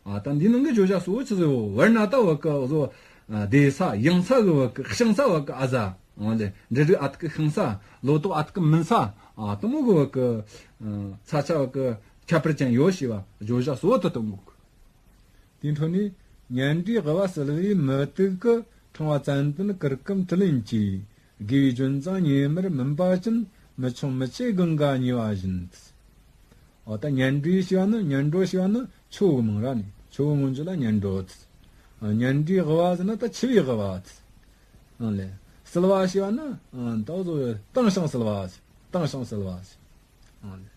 ཨ་ད་འདིའི་ནང་གི་བརྗོད་བྱ་གཙོ་བོ་ཆི་ཟིག་ཡོད། བར་ན་ད་བ་གི་བཟོ། ཨ་བདེ་ས་ཡངས་ས་གི་བ་གི་ཤིང་ས་བ་གི་ཨ་ཟ། འོ་ལེ། འབྲུ་རིགས་ཨ་ཐུར་གི་ཤིང་ས། ལོ་ཏོག་ཨ་ཐུར་གི་མུན་ས། ཨ་དེ་མོ་གི་བ་གི། ཨ་ས་ཆ་བ་གི་ཁྱད་པར་ཅན་ཡོད་ཞེས་པ་བརྗོད་བྱ་གཙོ་བོ་དེ་སྟོན་གོ་གི། དེའི་འཕྲོ་ནས། སྙན་སྒྲའི་དབུ་བ་བསིལ་བའི་མུ་ཏིག་གི། ཕྲེང་བ་ཙན་དན་གུར་གུམ་དྲི་ལེན་གྱིས། དགེ་བའི་ལྗོན་བཟང་ཉི་མར་མུན་པ་ཅན། མི་ཆུང་མི་ཆེ་གང་ག་ཉེ་བ་བཞིན། འོ་ད་སྙན་སྒྲའི་ཞེས་པ་ནི། སྙན་སྒྲོ་ཞེས་པ་ནི་ཆུ་བོ་གི་མིང་ར་ནི། ཆུ་བོ་སྔོན་འཇུག་ལ་སྙན་སྒྲོ་ཟེར། སྙན་སྒྲའི་དབུ་བ་ཟེར་ན་ད་ཆུ་བོའི་དབུ་བ་ཟེར། ཨང་ལེ། བསིལ་བ་ཞེས་པ་ནི་ཨང་ད་འོ་ཟོ་དྭངས་ཤིང་བསིལ་བ་ཟེར། དྭངས་ཤིང་བསིལ་བ་ཟེར། ཨང་ལེ།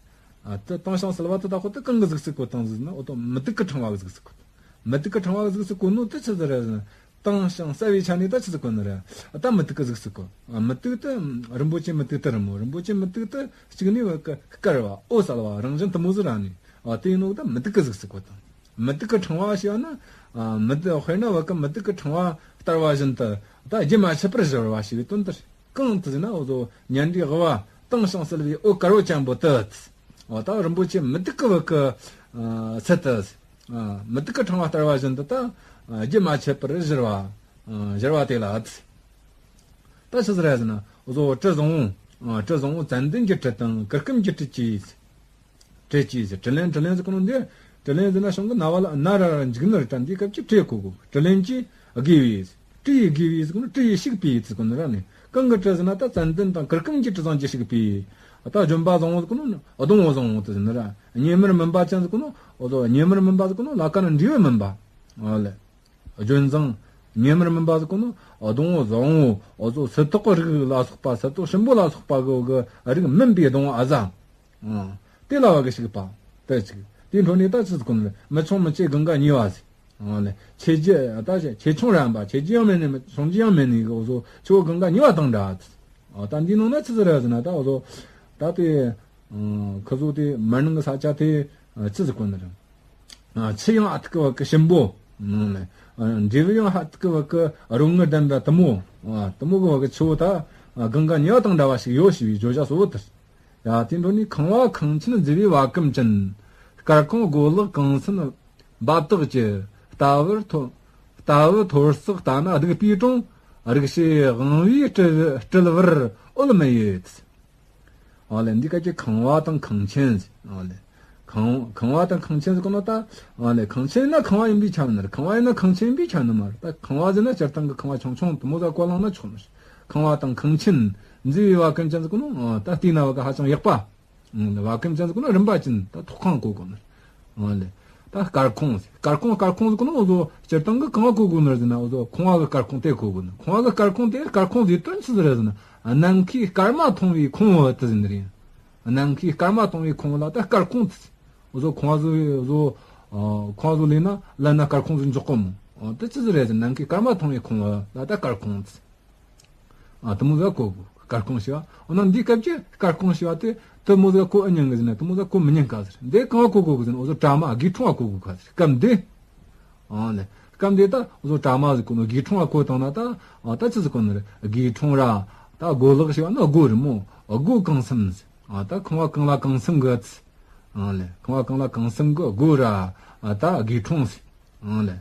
ཨ་ད་དྭངས་ཤིང་བསིལ་བ་དེ་ད་ཁོ་ད་གང་གི་གཟུགས་སུ་བཀོད་དང་ཟེར་ན། འོ་ད་མུ་ཏིག་གི་ཕྲེང་བ་གི་གཟུགས་སུ་བཀོད། མུ་ཏིག་གི་ཕྲེང་བ་གི་གཟུགས་སུ་བཀོད་ནོ་དེ་ཆི་ཟིག་རེད་ཟེར་ན། དྭངས་ཤིང་གསལ་བའི་ཆ་ནས་ད་ཆི་ཟིག་བཀོད་ནི་རེད། ད་མུ་ཏིག་གི་གཟུགས་སུ་བཀོད། ཨ་མུ་ཏིག་དེ་རིན་པོ་ཆེ་མུ་ཏིག་དེ་རེད་མོ། རིན་པོ་ཆེ་མུ་ཏིག་དེ་གཅིག་ནས་བ་གི་དཀར་བ་འོད་གསལ་བ་རང་བཞིན་དེ་མོ་ཟིག་ར་ནི། ཨ་དེ་ཡིན་ནོ་ད་མུ་ཏིག་གི་གཟུགས་སུ་བཀོད་དང་། མུ་ཏིག་གི་ཕྲེང་བ་ཞེས་པ་ན། ཨ་མུ་ཏིག་དཔེར་ན་བ་གི་མུ་ཏིག་གི་ཕྲེང་བ་བསྟར་བ་བཞིན་དུ་ད་རྒྱུན་མ་ཆད་པར་བཞུར་བ་ཞེས་པའི་དོན་དེ་རེད། གང་དེ་ཟེར་ན་འོ་ཟོ་སྙན་སྒྲའི་དབུ་བ་དྭངས་ཤིང་བསིལ་བའི་འོད་དཀར་པོ་ཅན་པོ་དེ། འོ་ད་རིན་པོ་ཆེ་མུ་ཏིག་གི་བ་གི་ཨ་ཚད་དུ། ཨ་མུ་ཏིག་གི་ཕྲེང་བ་བསྟར་བ་བཞིན་དུ་ད་ཨ་རྒྱུན་མ་ཆད་པར་བཞུར་བ། ཨ་བཞུར་བ་དེ་ལ། ད་ཆི་ཟིག་རེད་ཟེར་ན། འོ་ཟོ་དྲི་བཟང་བོ། ཨ་དྲི་བཟང་བོ་ཙན་དན་གྱི་དྲི་དང་གུར་གུམ་གྱི་དྲི་གིས། དྲི་གིས་ཟེར། དྲི་ལེན། དྲི་ལེན་ཟེར་གོ་ནོ་འདི། དྲི་ལེན་ཟེར་ན་བྱང་གི་ན་བ་ལ་ན་ར་ར་འཇུག་ནི་རེད། ད་འདི་སྐབས་ཀྱི་དྲི་གོ་གོ། དྲི་ལེན་གྱིས་དགེ་བའི། དྲི་ཡིས་དགེ་བའི་ཟེར་གོ་ནོ། དྲི་ཡིས་བྱུགས་པའི་ཟེར་གོ་ནི་ར་ནི། གང་གི་དྲི་ཟེར་ན་ད་ཙན་དན་དང་གུར་གུམ་གྱི་དྲི་བཟང་གིས་བྱུགས་པའི། ད་ལྗོན་པ་བཟང་བོ་ཟེར་གོ་ནོ། སྡོང་བོ་བཟང་བོ་དེ་ཟེར་ནི་ར། ཉི་མར་མུན་པ་ཅན་ཟེར་གོ་ནོ། འོ་ཟོ་ཉི་མར་མུན་པ་ཟེར་གོ་ནོ་ལ་ཀ་ན་འབྲས་བུ་མུན་པ། ཨ་ལེ། ལྗོན་བཟང་། ཉི་མར་མུན་པ་ཟེར་གོ་ནོ། སྡོང་བོ་བཟང་བོ། འོ་ཟོ་སིལ་ཏོག་གི་རིགས་ལ་སོགས་པ། སིལ་ཏོག་ཞིམ་པོ་ལ་སོགས་པ་གི་གི་རིགས་མིན་པའི་སྡོང་བོ་ཨ་ཟ། ཨང་། དེ་ལ་བ་གི་བྱུགས་པ། དེ་གཅིག། དེའི་འཕྲོ་ནས་ད་ཆི་ཟེར་གོ་ནི་རེད། མི་ཆུང་མི་ཆེ་གང་ག་ཉེ་བ་ཟེར། ཨང་ལེ། ཆེ་རྒྱུ་ད་ཆེ་ཆུང་ར་ཡིན་པ། ཆེ་རྒྱུ་ཡང་མེད་ནི། མི་ཆུང་རྒྱུ་ཡང་མེད་ནི་གི་འོ་ཟོ་ཆུ་བོ་གང་ག་ཉེ་བ་དང་འདྲ་ཟེར། ཨ་ད་འདི་ནང་ན་ཆི་ཟིག་རེད་ཟེར་ན། ད་འོ་ཟོ་ད་དེ་ཨང་ཁི་ཟོ་དེ་མར་ནང་གི་ས་ཆ་དེ་ཨ་ཆི་ཟེར་གོ་ནི་རེད། ཨ་ཆུ་ཡང་ཨ་ཐུག་གི་བ་གི་ཞིམ་པོ། ཨང་ལེ། ཨ་འབྲས་བུ་ཡང་ཨ་ཐུག་གི་བ་གི་རོ་ངར་ལྡན་པ་དེ་མོ། ཨ་དེ་མོ་གི་བ་གི་ཆུ་བོ་ད་ཨ་གང་ག་ཉེ་བ་དང་འདྲ་བ་ཞིག་ཡོད་ཞེས་པའི་བརྗོད་བྱ་གཙོ་བོ་དེ། ཡ་དེའི་འཕྲོ་ནས་ཁང་བ་ཁང་ཆེན་མཛེས་པའི་བ་གམ་ཅན། སྐར་ཁུང་སྒོ་ལག་གང་སོན་འབབ་སྟེགས་ཀྱི། རྟ་བབ་ཐོ་རྟ་བབ་ཐོར་སེག་ལྟ་ན་སྡིག་པའི་གྲོང་། རིག་བྱེད་དབང་བོའི་སྤྲུལ་སྤྲུལ་བར་འོད་མི་ཡེ། ཨ་ལེ། འདི་སྐད་ཀྱི་ཁང་བ་དང་ཁང་ཆེན་ཟེར། ཨ་ལེ། ཁང་ཁང་བ་དང་ཁང་ཆེན་ཟེར་གོ་ནོ་ད། ཨ་ལེ། ཁང་ཆེན་ན་ཁང་བ་ཡིན་པས་ཁྱབ་ནི་རེད། ཁང་བ་ཡིན་ན་ཁང་ཆེན་ཡིན་པས་ཁྱབ་ནི་མ་རེད། ད་ཁང་བ་ཟེར་ན་སྤྱིར་བཏང་གི་ཁང་བ་ཆུང་ཆུང་དེ་མོ་ཟིག་གོ་བླངས་ན་ཆོག་ནི་རེད། ཁང་བ་དང་ཁང་ཆེན་མཛེས་པའི་བ་གམ་ཅན་ཟེར་གོ་ནོ། ཨ་ད་བལྟས་ན་བ་གི་ཧ་ཅང་ཡག་པ། ཨང་། བ་གམ་ཅན་ཟེར་གོ་ནོ་རིམ་པ་ཅན། ད་ཐོག་ཁང་གོ་དགོས་ནི་རེད། ཨ་ལེ། ད་སྐར་ཁུང་། སྐར་ཁུང་སྐར་ཁུང་ཟེར་གོ་ནོ་འོ་ཟོ་སྤྱིར་བཏང་གི་གང་གོ་དགོས་ནི་རེད་ཟེར་ན། འོ་ཟོ་ཁང་བ་གི་སྐར་ཁུང་དེ་གོ་དགོས་ནི། ཁང་བ་གི་སྐར་ཁུང་དེ། སྐར་ཁུང་ཟེར་དོན་ཆི་ཟིག་རེད་ཟེར་ན། ནམ་མཁའི་སྐར་མ་མཐོང་བའི་ཁུང་བུ་དེ་ཟེར་ནི་རེད། ནམ་མཁའི་སྐར་མ་མཐོང་བའི་ཁུང་བུ་ལ་ད་སྐར་ཁུང་དེ། འོ་ཟོ་ཁང་བ་ཟོ་འོ་ཟོ་ཨ་ཁང་བ་ཟོ་ལས་ན་ལ་ན་སྐར་ཁུང་ཟིག་འཇོག་གོ་མོ། ཨ་དེ་ཆི་ཟིག་རེད་ཟེར་ན། ནམ་མཁའི་སྐར་མ་མཐོང་བའི་ཁུང་བུ་ལ་ད་སྐར་ཁུང་དེ། ཨ་དེ་མོ་ཟིག་གོ་དགོས། སྐར་ཁུང་ཞེས་པ། འོ་ན་འདིའི་སྐབས་ཀྱི་སྐར་ཁུང་ཞེས་པ་དེ་དེ་མོ་ཟིག་གོ་ཨེ་ཉན་གི་ཟེར་ན། དེ་མོ་ཟིག་གོ་མི་ཉན་ཀ་ཟེར། འདི་གང་གོ་དགོས་གི་ཟེར་ན། འོ་ཟོ་དྲ་མ་དགེ་ཕྲེང་བ་གོ་དགོས་ཀ་ཟེར། སྐབས་འདི། ཨ་ནི་སྐབས་འདི་ད་འོ་ཟོ་དྲ་མ་ཟིག་གོ་ནོ། དགེ་ཕྲེང་བ་གོ་བཏང་ན་ད། ཨ་ད་ཆི་ཟིག་གོ་ནི་རེད། དགེ་ཕྲེང་ར། ད་སྒོ་ལག་ཞེས་པ་ནི་སྒོ་རེད་མོ། སྒོ་གང་གསུམ་ཟེར། ཨ་ད་ཁང་བ་གང་ལ་གང་གསུམ་གི་ཟེར། ཨ་ལེ། ཁང་བ་གང་ལ་གང་གསུམ་གི་སྒོ་ར། ཨ་ད་དགེ་ཕྲེང་ཟེར། ཨང་ལེ།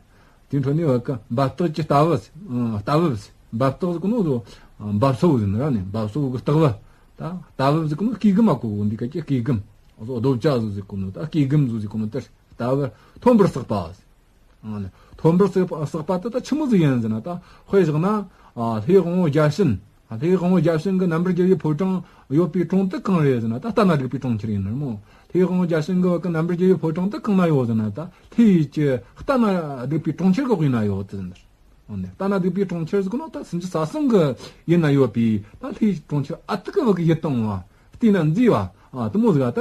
དེའི་འཕྲོ་ནས་བ་གི་འབབ་སྟེགས་ཀྱི་རྟ་བབ་ཟེར། ཨང་རྟ་བབ་ཟེར། འབབ་སྟེགས་ཟེར་གོ་ནོ་ཟོ་འབབ་སོ་ཟེར་ནི་ར་ནི། འབབ་སོ་གི་སྟེགས་བུ། ད་རྟ་བབ་ཟེར་གོ་ནོ་སྐས་སྒམ་མ་གོ་གོ། འདི་སྐད་ཀྱི་སྐས་སྒམ། ཟོ་རྡོ་བཅའ་ཟོ་ཟེར་གོ་ནོ། ད་སྐས་སྒམ་ཟོ་ཟེར་གོ་ནོ་དེ་རེད། རྟ་བབ་མཐོན་པོར་བསྲེགས་པ་ཟེར། ཨང་ལེ། མཐོན་པོར་བསྲེགས་པ་བསྲེགས་པ་དེ་ད་ཆི་མོ་ཟིག་ཡིན་ཟེར་ན། ད་དཔེ་བཞག་ན། ཨ་ལྷའི་དབང་བོ་བརྒྱ་བྱིན། ཨ་ལྷའི་དབང་བོ་བརྒྱ་བྱིན་གི་རྣམ་པར་རྒྱལ་བའི་ཕོ་བྲང་ཡོད་པའི་དྲུང་དེ་གང་རེད་ཟེར་ན། ད་ལྟ་ན་སྡིག་པའི་གྲོང་ཁྱེར་ཡིན་ནི་མོ། ལྷའི་དབང་བོ་བརྒྱ་བྱིན་གི་བ་གི་རྣམ་པར་རྒྱལ་བའི་ཕོ་བྲང་དེ་གང་ན་ཡོད་ཟེར་ན། ད་ལྷའི་ཀྱི་ལྟ་ན་སྡིག་པའི་གྲོང་ཁྱེར་གི་དབུས་ན་ཡོད་ཟེར་ནི་རེད། ཨོ་ནི་ལྟ་ན་སྡིག་པའི་གྲོང་ཁྱེར་ཟེར་གོ་ནོ་ད་སེམས་ཅན་ས་གསུམ་གི་ཡུལ་ན་ཡོད་པའི་ད་ལྷའི་གྲོང་ཁྱེར་ཨ་ཐུར་གི་བ་གི་ཡིད་དུ་འོང་བ། བལྟས་ན་མཛེས་པ། ཨ་དེ་མོ་ཟིག་ད་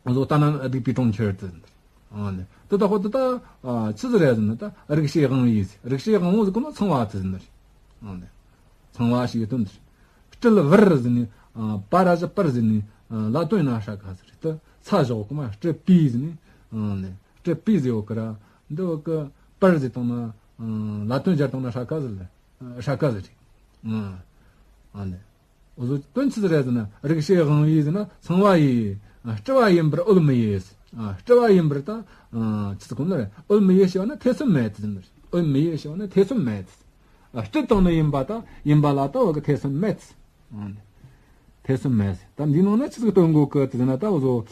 བཟོ་ལྟ་ན་སྡིག་པའི་གྲོང་ཁྱེར་དེ་ཟེར་ནི་རེད། ཨ་ནི། དེ་ལྟ་ཁོ་དེ་ད། ཨ་ཆི་ཟིག་རེད་ཟེར་ན། ད་རིག་བྱེད་དབང་བོའི་ཟེར། རིག་བྱེད་དབང་བོ་ཟེར་གོ་ནོ་ཚངས་པ་དེ་ཟེར་ནི་རེད། ཨ་ནི། ཚངས་པ་ཞེས་པའི་དོན་དེ་རེད། སྤྲུལ་བར་ཟེར་ནི། ཨ་པ་ར་ཞབས་པར་ཟེར་ནི། ཨ་ལ་དོན་ན་ཧྲ་ག་ཟེར་རེད། དེ་ཚ་ཞོག་གོ་མ་སྤྲུལ་པའི་ཟེར་ནི། ཨ་ནི། སྤྲུལ་པའི་ཟེར་ཡོད་ཀི་ར། འདི་བ་གི་པར་ཟེར་བཏང་ན། ཨ་ལ་དོན་སྦྱར་བཏང་ན་ཧྲ་ག་ཟེར་ལེ། ཧྲ་ག་ཟེར་རེད། ཨ་ནི། འོ་ཟོ་དོན་ཆི་ཟིག་རེད་ཟེར་ན། རིག་བྱེད་དབང་བོའི་ཟེར་ན་ཚངས་པ་ཡི། སྤྲུལ་པ་ཡིན་པར་འོད་མི་ཡེ། སྤྲུལ་པ་ཡིན་པར་ད་ཆི་ཟིག་གོ་ནི་རེད། འོད་མི་ཡེ་ཞེས་པ་ན་ཐེ་ཚོམ་མེད་ཟེར་ནི་རེད། འོད་མི་ཡེ་ཞེས་པ་ན་ཐེ་ཚོམ་མེད། སྤྲུལ་བཏང་ནི་ཡིན་པ་ད་ཡིན་པ་ལ་ད་བ་གི་ཐེ་ཚོམ་མེད། ཐེ་ཚོམ་མེད། ད་འདི་ནང་ན་ཆི་ཟིག་སྟོན་གོ་གི་ཟེར་ན། ད་འོ་ཟོ་འོ་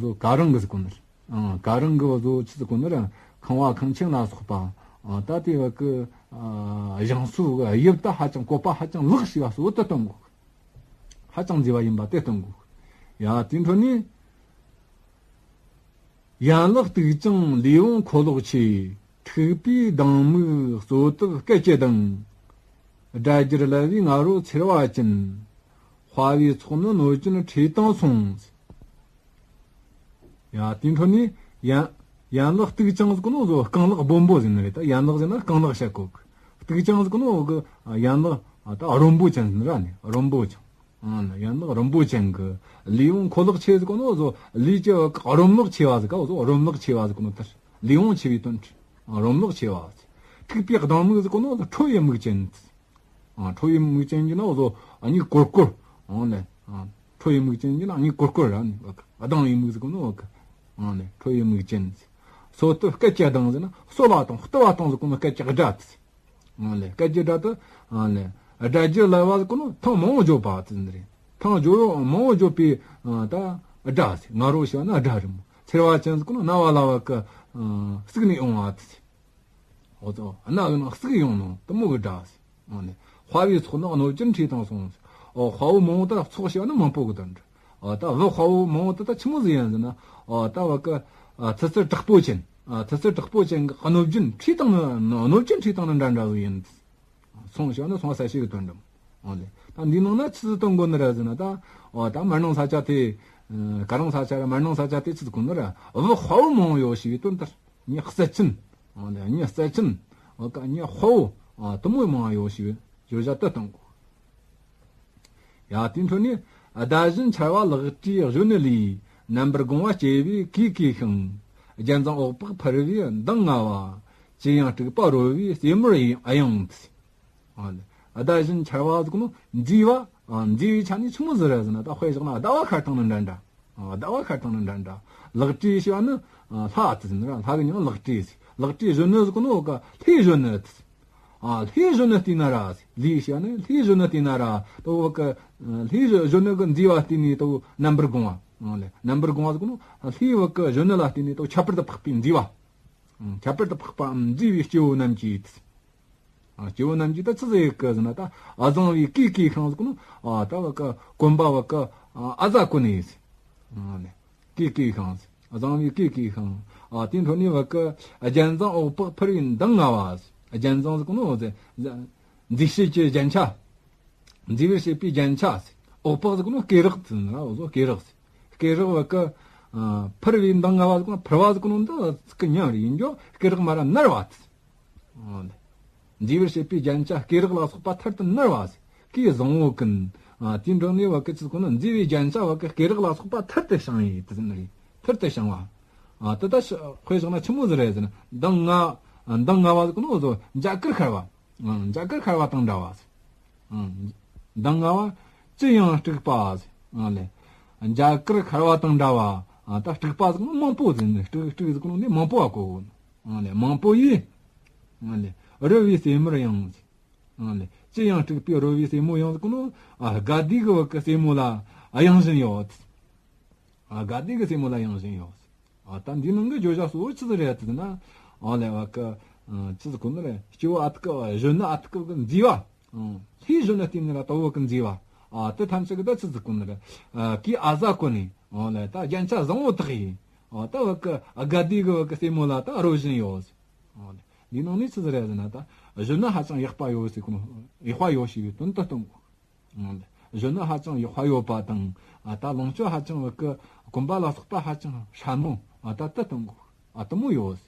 ཟོ་ག་རང་གི་ཟེར་གོ་ནི་རེད། ཨང་ག་རང་གི་བ་ཟོ་ཆི་ཟིག་གོ་ནི་ར། ཁང་བ་ཁང་ཆེན་ལ་སོགས་པ། ཨ། ད་དེ་བ་གི། ཨ། བཞེངས་སྲོལ་གི་དབྱིབས་ད་ཧ་ཅང་བཀོད་པ་ཧ་ཅང་ལེགས་ཤོས་པ་སོགས་དེ་སྟོན་དགོས། ཧ་ཅང་མཛེས་པ་ཡིན་པ་དེ་སྟོན་དགོས། ཡ། དེའི་འཕྲོ་ནས། ཡན་ལག་རྟིག་ཅང་ལུས་བོངས་ཁོ་ལོག་ཆེ། འཁྲིག་པའི་སྡང་མིག་རྩོད་དུ་སྐད་ཅིག་ལྡང་། དགྲ་རྒྱལ་བསླབ་པའི་ང་རོ་འཚེར་བ་ཅན། དཔའ་བོའི་ཚོགས་ནི་གནོད་སྦྱིན་ཁྲོས་བཏང་སོང་། ཡ། དེའི་འཕྲོ་ནས་ཡན། ཡན་ལག་རྟིག་ཅང་ཟེར་གོ་ནོ་བོ་རྐང་ལག་སྦོམ་པོ་ཟེར་ནི་རེད། ད་ཡན་ལག་ཟེར་ན་རྐང་ལག་བཤད་གོ་གི། རྟིག་ཅང་ཟེར་གོ་ནོ་བོ་གི་ཡན་ལག་ད་རོམ་པོ་ཅན་ཟེར་ནི་ར་ནི་རོམ་པོ་ཅན། ཨང་། ཡན་ལག་རོམ་པོ་ཅན་གི། ལུས་བོངས་ཁོ་ལོག་ཆེ་ཟེར་གོ་ནོ་བོ་ལུས་ཀྱི་རོམ་ལོག་ཆེ་བ་ཟེར་ག་བོ་རོམ་ལོག་ཆེ་བ་ཟེར་གོ་ནོ་ལྟར། ལུས་བོངས་ཆེ་བའི་དོན། རོམ་ལོག་ཆེ་བ། འཁྲིག་པའི་སྡང་མིག་ཟེར་གོ་ནོ་ཁྲོ་བའི་མིག་ཅན། ཨ། ཁྲོ་བའི་མིག་ཅན་གྱི་ནང་བཟོ་གཉིད་ཀོར་ཀོར། ཨང་ལེ། ཨ། ཁྲོ་བའི་མིག་ཅན་གྱི་ནང་གཉིད་ཀོར་ཀོར་ར་ནི་བ་གི། སྡང་བའི་མིག་ཟེར་གོ་ནོ་བ་གི། ཨང་ལེ། ཁྲོ་བའི་མིག་ཅན། སོ་སྟོད་སྐད་ཀྱི་སྡང་ཟེར་ན་སོལ་བ་དང་གཏུབ་པ་དང་ཟེར་གོ་ནོ་སྐད་ཀྱི་སྒྲ་དེ། ཨང་ལེ། སྐད་ཀྱི་སྒྲ་དེ། ཨང་ལེ། སྒྲ་བསྒྱུར་ལ་བ་ཟེར་གོ་ནོ་ཐེངས་མང་བོ་བརྗོད་པ་དེ་ནི་རེད། ཐེངས་བརྗོད་མང་བོ་བརྗོད་པའི་ད་སྒྲ་ཟེར། ང་རོ་ཞེས་པ་ན་སྒྲ་རེད་མོ། འཚེར་བ་ཅན་ཟེར་གོ་ནོ་རྣ་བ་ལ་བ་གི། ཨ། ཟུག་ནས་འོང་བ་དེ་ཟེར། འོ་ཙོ་རྣ་གི་ནང་ཟུག་ཡོང་ནོ་དེ་མོ་གི་སྒྲ་ཟེར། ཨང་ནི། དཔའ་བོའི་ཚོགས་ནི་གནོད་སྦྱིན་ཁྲོས་བཏང་སོང་། ཨོ། དཔའ་བོ་མང་བོ་ད་ཚོགས་ཞེས་པ་ནི་མང་པོ་གི་དོན་རེད། ཨོ། ད་བུ་དཔའ་བོ་མང་བོ་དེ་ད་ཆི་མོ་ཟིག་ཡིན་ཟེར་ན། ཨོ། ད་བ་གི། ཨ། ཚུལ་དྲག་པོ་ཅན། ཨ། ཚུལ་དྲག་པོ་ཅན་གི་གནོད་སྦྱིན་ཁྲོས་བཏང་ནི། གནོད་སྦྱིན་ཁྲོས་བཏང་ནི་འདྲ་འདྲ་ཟིག་ཡིན། སོང་ཞེས་པ་ནི་སོང་ས་ཞིག་གི་དོན་རེད། ཨོ་ལེ། ད་འདི་ནང་ན་ཆི་ཟིག་སྟོན་གོ་ནི་རེད་ཟེར་ན་ད། ཨོ། ད་མར་ནང་ས་ཆ་དེ། ཨ། ཀ་རང་ས་ཆ་ར་མར་ནང་ས་ཆ་དེ་ཆི་ཟིག་གོ་ནི་རེད། བུ་དཔའ་བོ་མང་བོ་ཡོད་ཞེས་པའི་དོན་ལྟར། མྱི་རྩལ་ཅན། ཨོ་ལེ། མྱི་རྩལ་ཅན། ཨོ་ཀ་མྱི་དཔའ་བོ། ཨ། དེ་མོ་མང་ཡོད་ཞེས་པའི་བརྗོད་བྱ་དེ་སྟོན་གོ། ཡ། དེའི་འཕྲོ་ནས། ཟླ་བཞིན་འཆར་བ་ལག་བྲིས་གཞོན་ནུ་ལས། རྣམ་པར་སྒོང་བ་སྐྱེ་བས་གུས་གུས་ཤིང་། རྒྱན་རྫོང་འོག་པགས་ཕུར་བའི་མདངས་མངའ་བ། ཅི་ཡང་དཀྲུགས་པ་རོལ་བའི་རྩེ་མོར་གཡེངས་ཏེ། ཨ་ནི། ཟླ་བཞིན་འཆར་བ་ཟེར་གོ་ནོ་མཛེས་པ། ཨ། མཛེས་པའི་ཆ་ནས་ཆི་མོ་ཟིག་རེད་ཟེར་ན་ད་དཔེ་བཞག་ན་ཟླ་བ་ཤར་བཏང་ནི་འདྲ་འདྲ། ཨ། ཟླ་བ་ཤར་བཏང་ནི་འདྲ་འདྲ། ལག་བྲིས་ཞེས་པ་ནི། ཨ། ལྷ་དེ་ཟེར་ནི་ར། ལྷ་གི་མྱིང་ལག་བྲིས་ཟེར། ལག་བྲིས་གཞོན་ནུ་ཟེར་གོ་ནོ་ག་ལྷའི་གཞོན་ནུ་དེ་ཟེར། ཨ། ལྷའི་གཞོན་ནུ་བལྟས་ན་ར་ཟེར། ལྷའི་ཞེས་པ་ནི་ལྷའི་གཞོན་ནུ་བལྟས་ན་ར་དོ་བ་གི། ལྷའི་གཞོན་ནུ་གི་མཛེས་པ་བལྟས་ནས་དོ་རྣམ་པར་སྒོང་བ། ཨ་ལེ། རྣམ་པར་སྒོང་བ་ཟེར་གོ་ནོ་ལྷའི་བ་གི་གཞོན་ནུ་ལ་བལྟས་ནས་དོ་ཁྱད་པར་དུ་འཕགས་པའི་མཛེས་པ། ཨ། ཁྱད་པར་དུ་འཕགས་པའམ་མཛེས་པའི་སྐྱེ་བོ་རྣམས་ཀྱིས། ཨ། སྐྱེ་བོ་རྣམས་ཀྱིས་ད་ཆི་ཟིག་གི་ཟེར་ན་ད། ཨ། བཟང་བའི་གུས་གུས་ཤིང་ཟེར་གོ་ནོ། ཨ། ད་བ་གི་གོན་པ་བ་གི། ཨ། ཨ་ཟ་གོན་ནས། ཨ་ནི། གུས་གུས་ཤིང་། བཟང་བའི་གུས་གུས་ཤིང་། ཨ། དེའི་འཕྲོ་ནས་བ་གི། རྒྱན་རྫོང་འོག་པགས་ཕུར་བའི་མདངས་མངའ་བ། རྒྱན་རྫོང་ཟེར་གོ་ནོ་ཟེར། མཛེས་བྱེད་ཀྱི་རྒྱན་ཆ། མཛེས་པར་བྱེད་པའི་རྒྱན་ཆ་ཟེར། འོག་པགས་ཟེར་གོ་ནོ་སྐེ་རགས་ཟེར་ན་འོ་ཟོ་སྐེ་རགས་ཟེར། སྐེ་རགས་བ་གི། ཨ། ཕུར་བའི་མདངས་མངའ་བ་ཟེར་གོ་ནོ་ཕུར་བ་ཟེར་གོ་ནོ་འདི་སྐུ་མྱིང་རེད། ཡིན་རྒྱུ་སྐེ་རགས་མ་ར་ནར་བ་ཟེར། ཨ་ལེ། མཛེས་པར་བྱེད་པའི་རྒྱན་ཆ་སྐེ་རགས་ལ་སོགས་པ་ཐུར་དུ་ནར་བ་ཟེར། གོས་བཟང་བོ་ཀུན། ཨ། དེའི་འཕྲོ་ནས་བ་གི་ཆི་ཟེར་གོ་ནོ་མཛེས་པའི་རྒྱན་ཆ་བ་གི་སྐེ་རགས་ལ་སོགས་པ་ཐུར་དུ་བྱང་ཡི་དེ་ཟེར་ནི་རེད། ཐུར་དུ་བྱང་བ། ཨ། དེ་ད་དཔེ་བཞག་ན་ཆི་མོ་ཟིག་རེད་ཟེར་ན་མདངས་མངའ། མདངས་མངའ་བ་ཟེར་གོ་ནོ་འོ་ཟོ་འཇའ་གུར་ཤར་བ། ཨང་། འཇའ་གུར་ཤར་བ་དང་འདྲ་བ་ཟེར། ཨང་། མདངས་མངའ་བ་ཅི་ཡང་དཀྲུགས་པ་ཟེར། ཨང་ལེ། འཇའ་གུར་ཤར་བ་དང་འདྲ་བ། ཨ། ད་དཀྲུགས་པ་ཟེར་གོ་ནོ་མང་པོ་ཟེར་ནི། དཀྲུགས་དཀྲུགས་ཟེར་གོ་ནོ་ནི་མང་པོ་བ་གོ་གོ་ནོ། ཨང་ལེ། མང་པོ་ཡིས། ཨང་ལེ། རོལ་བའི་རྩེ་མོར་གཡེངས་ཟེར། ཨང་ལེ། ཅི་ཡང་དཀྲུགས་པའི་རོལ་བའི་རྩེ་མོ་ཡང་ཟེར་གོ་ནོ། ཨ། དགའ་བདེ་གི་བ་གི་རྩེ་མོ་ལ་གཡེང་བཞིན་ཡོད། ཨ། དགའ་བདེ་གི་རྩེ་མོ་ལ་གཡེང་བཞིན་ཡོད། ཨ། ད་འདི་ནང་གི་བརྗོད་བྱ་གཙོ་བོ་ཆི་ཟིག་རེད་ཟེར་ན། ཨ་ལེ་བ་གི། ཨ། ཆི་ཟིག་གོ་ནི་རེད། སྐྱེ་བོ་ཨ་ཐུར་གི་གཞོན་ནུ་ཨ་ཐུར་གི་མཛེས་པ། ཨ། ལྷའི་གཞོན་ནུ་བལྟས་ནི་ལ་དོ་བོ་གི་མཛེས་པ། ཨ། དེ་ཐམས་ཅད་གི་ད་ཆི་ཟིག་གོ་ནི་རེད། ཨ། གོས་ཨ་ཟ་གོན་ནས། ཨ་ལེ་ད་རྒྱན་ཆ་བཟང་བོ་བཏགས་ཡིན། ཨ། ད་བ་གི་དགའ་བདེ་གི་བ་གི་རྩེ་མོ་ལ་ད་རོལ་བཞིན་ཡོད། ཨ་ལེ། འདི་ནང་ནས་ཆི་ཟིག་རེད་ཟེར་ན་ད། གཞོན་ནུ་ཧ་ཅང་ཡག་པ་ཡོད་ཟེར་གོ་ནོ། ཡག་པ་ཡོད་ཞེས་པའི་དོན་དུ་སྟོན་གོ། གཞོན་ནུ་ཧ་ཅང་ཡག་པ་ཡོད་པ་དང་། ཨ། ད་ལོངས་སྤྱོད་ཧ་ཅང་བ་གི་གོན་པ་ལ་སོགས་པ་ཧ་ཅང་སྲ་མོ། ཨ། ད་དེ་སྟོན་གོ། ཨ། དེ་མོ་ཡོད།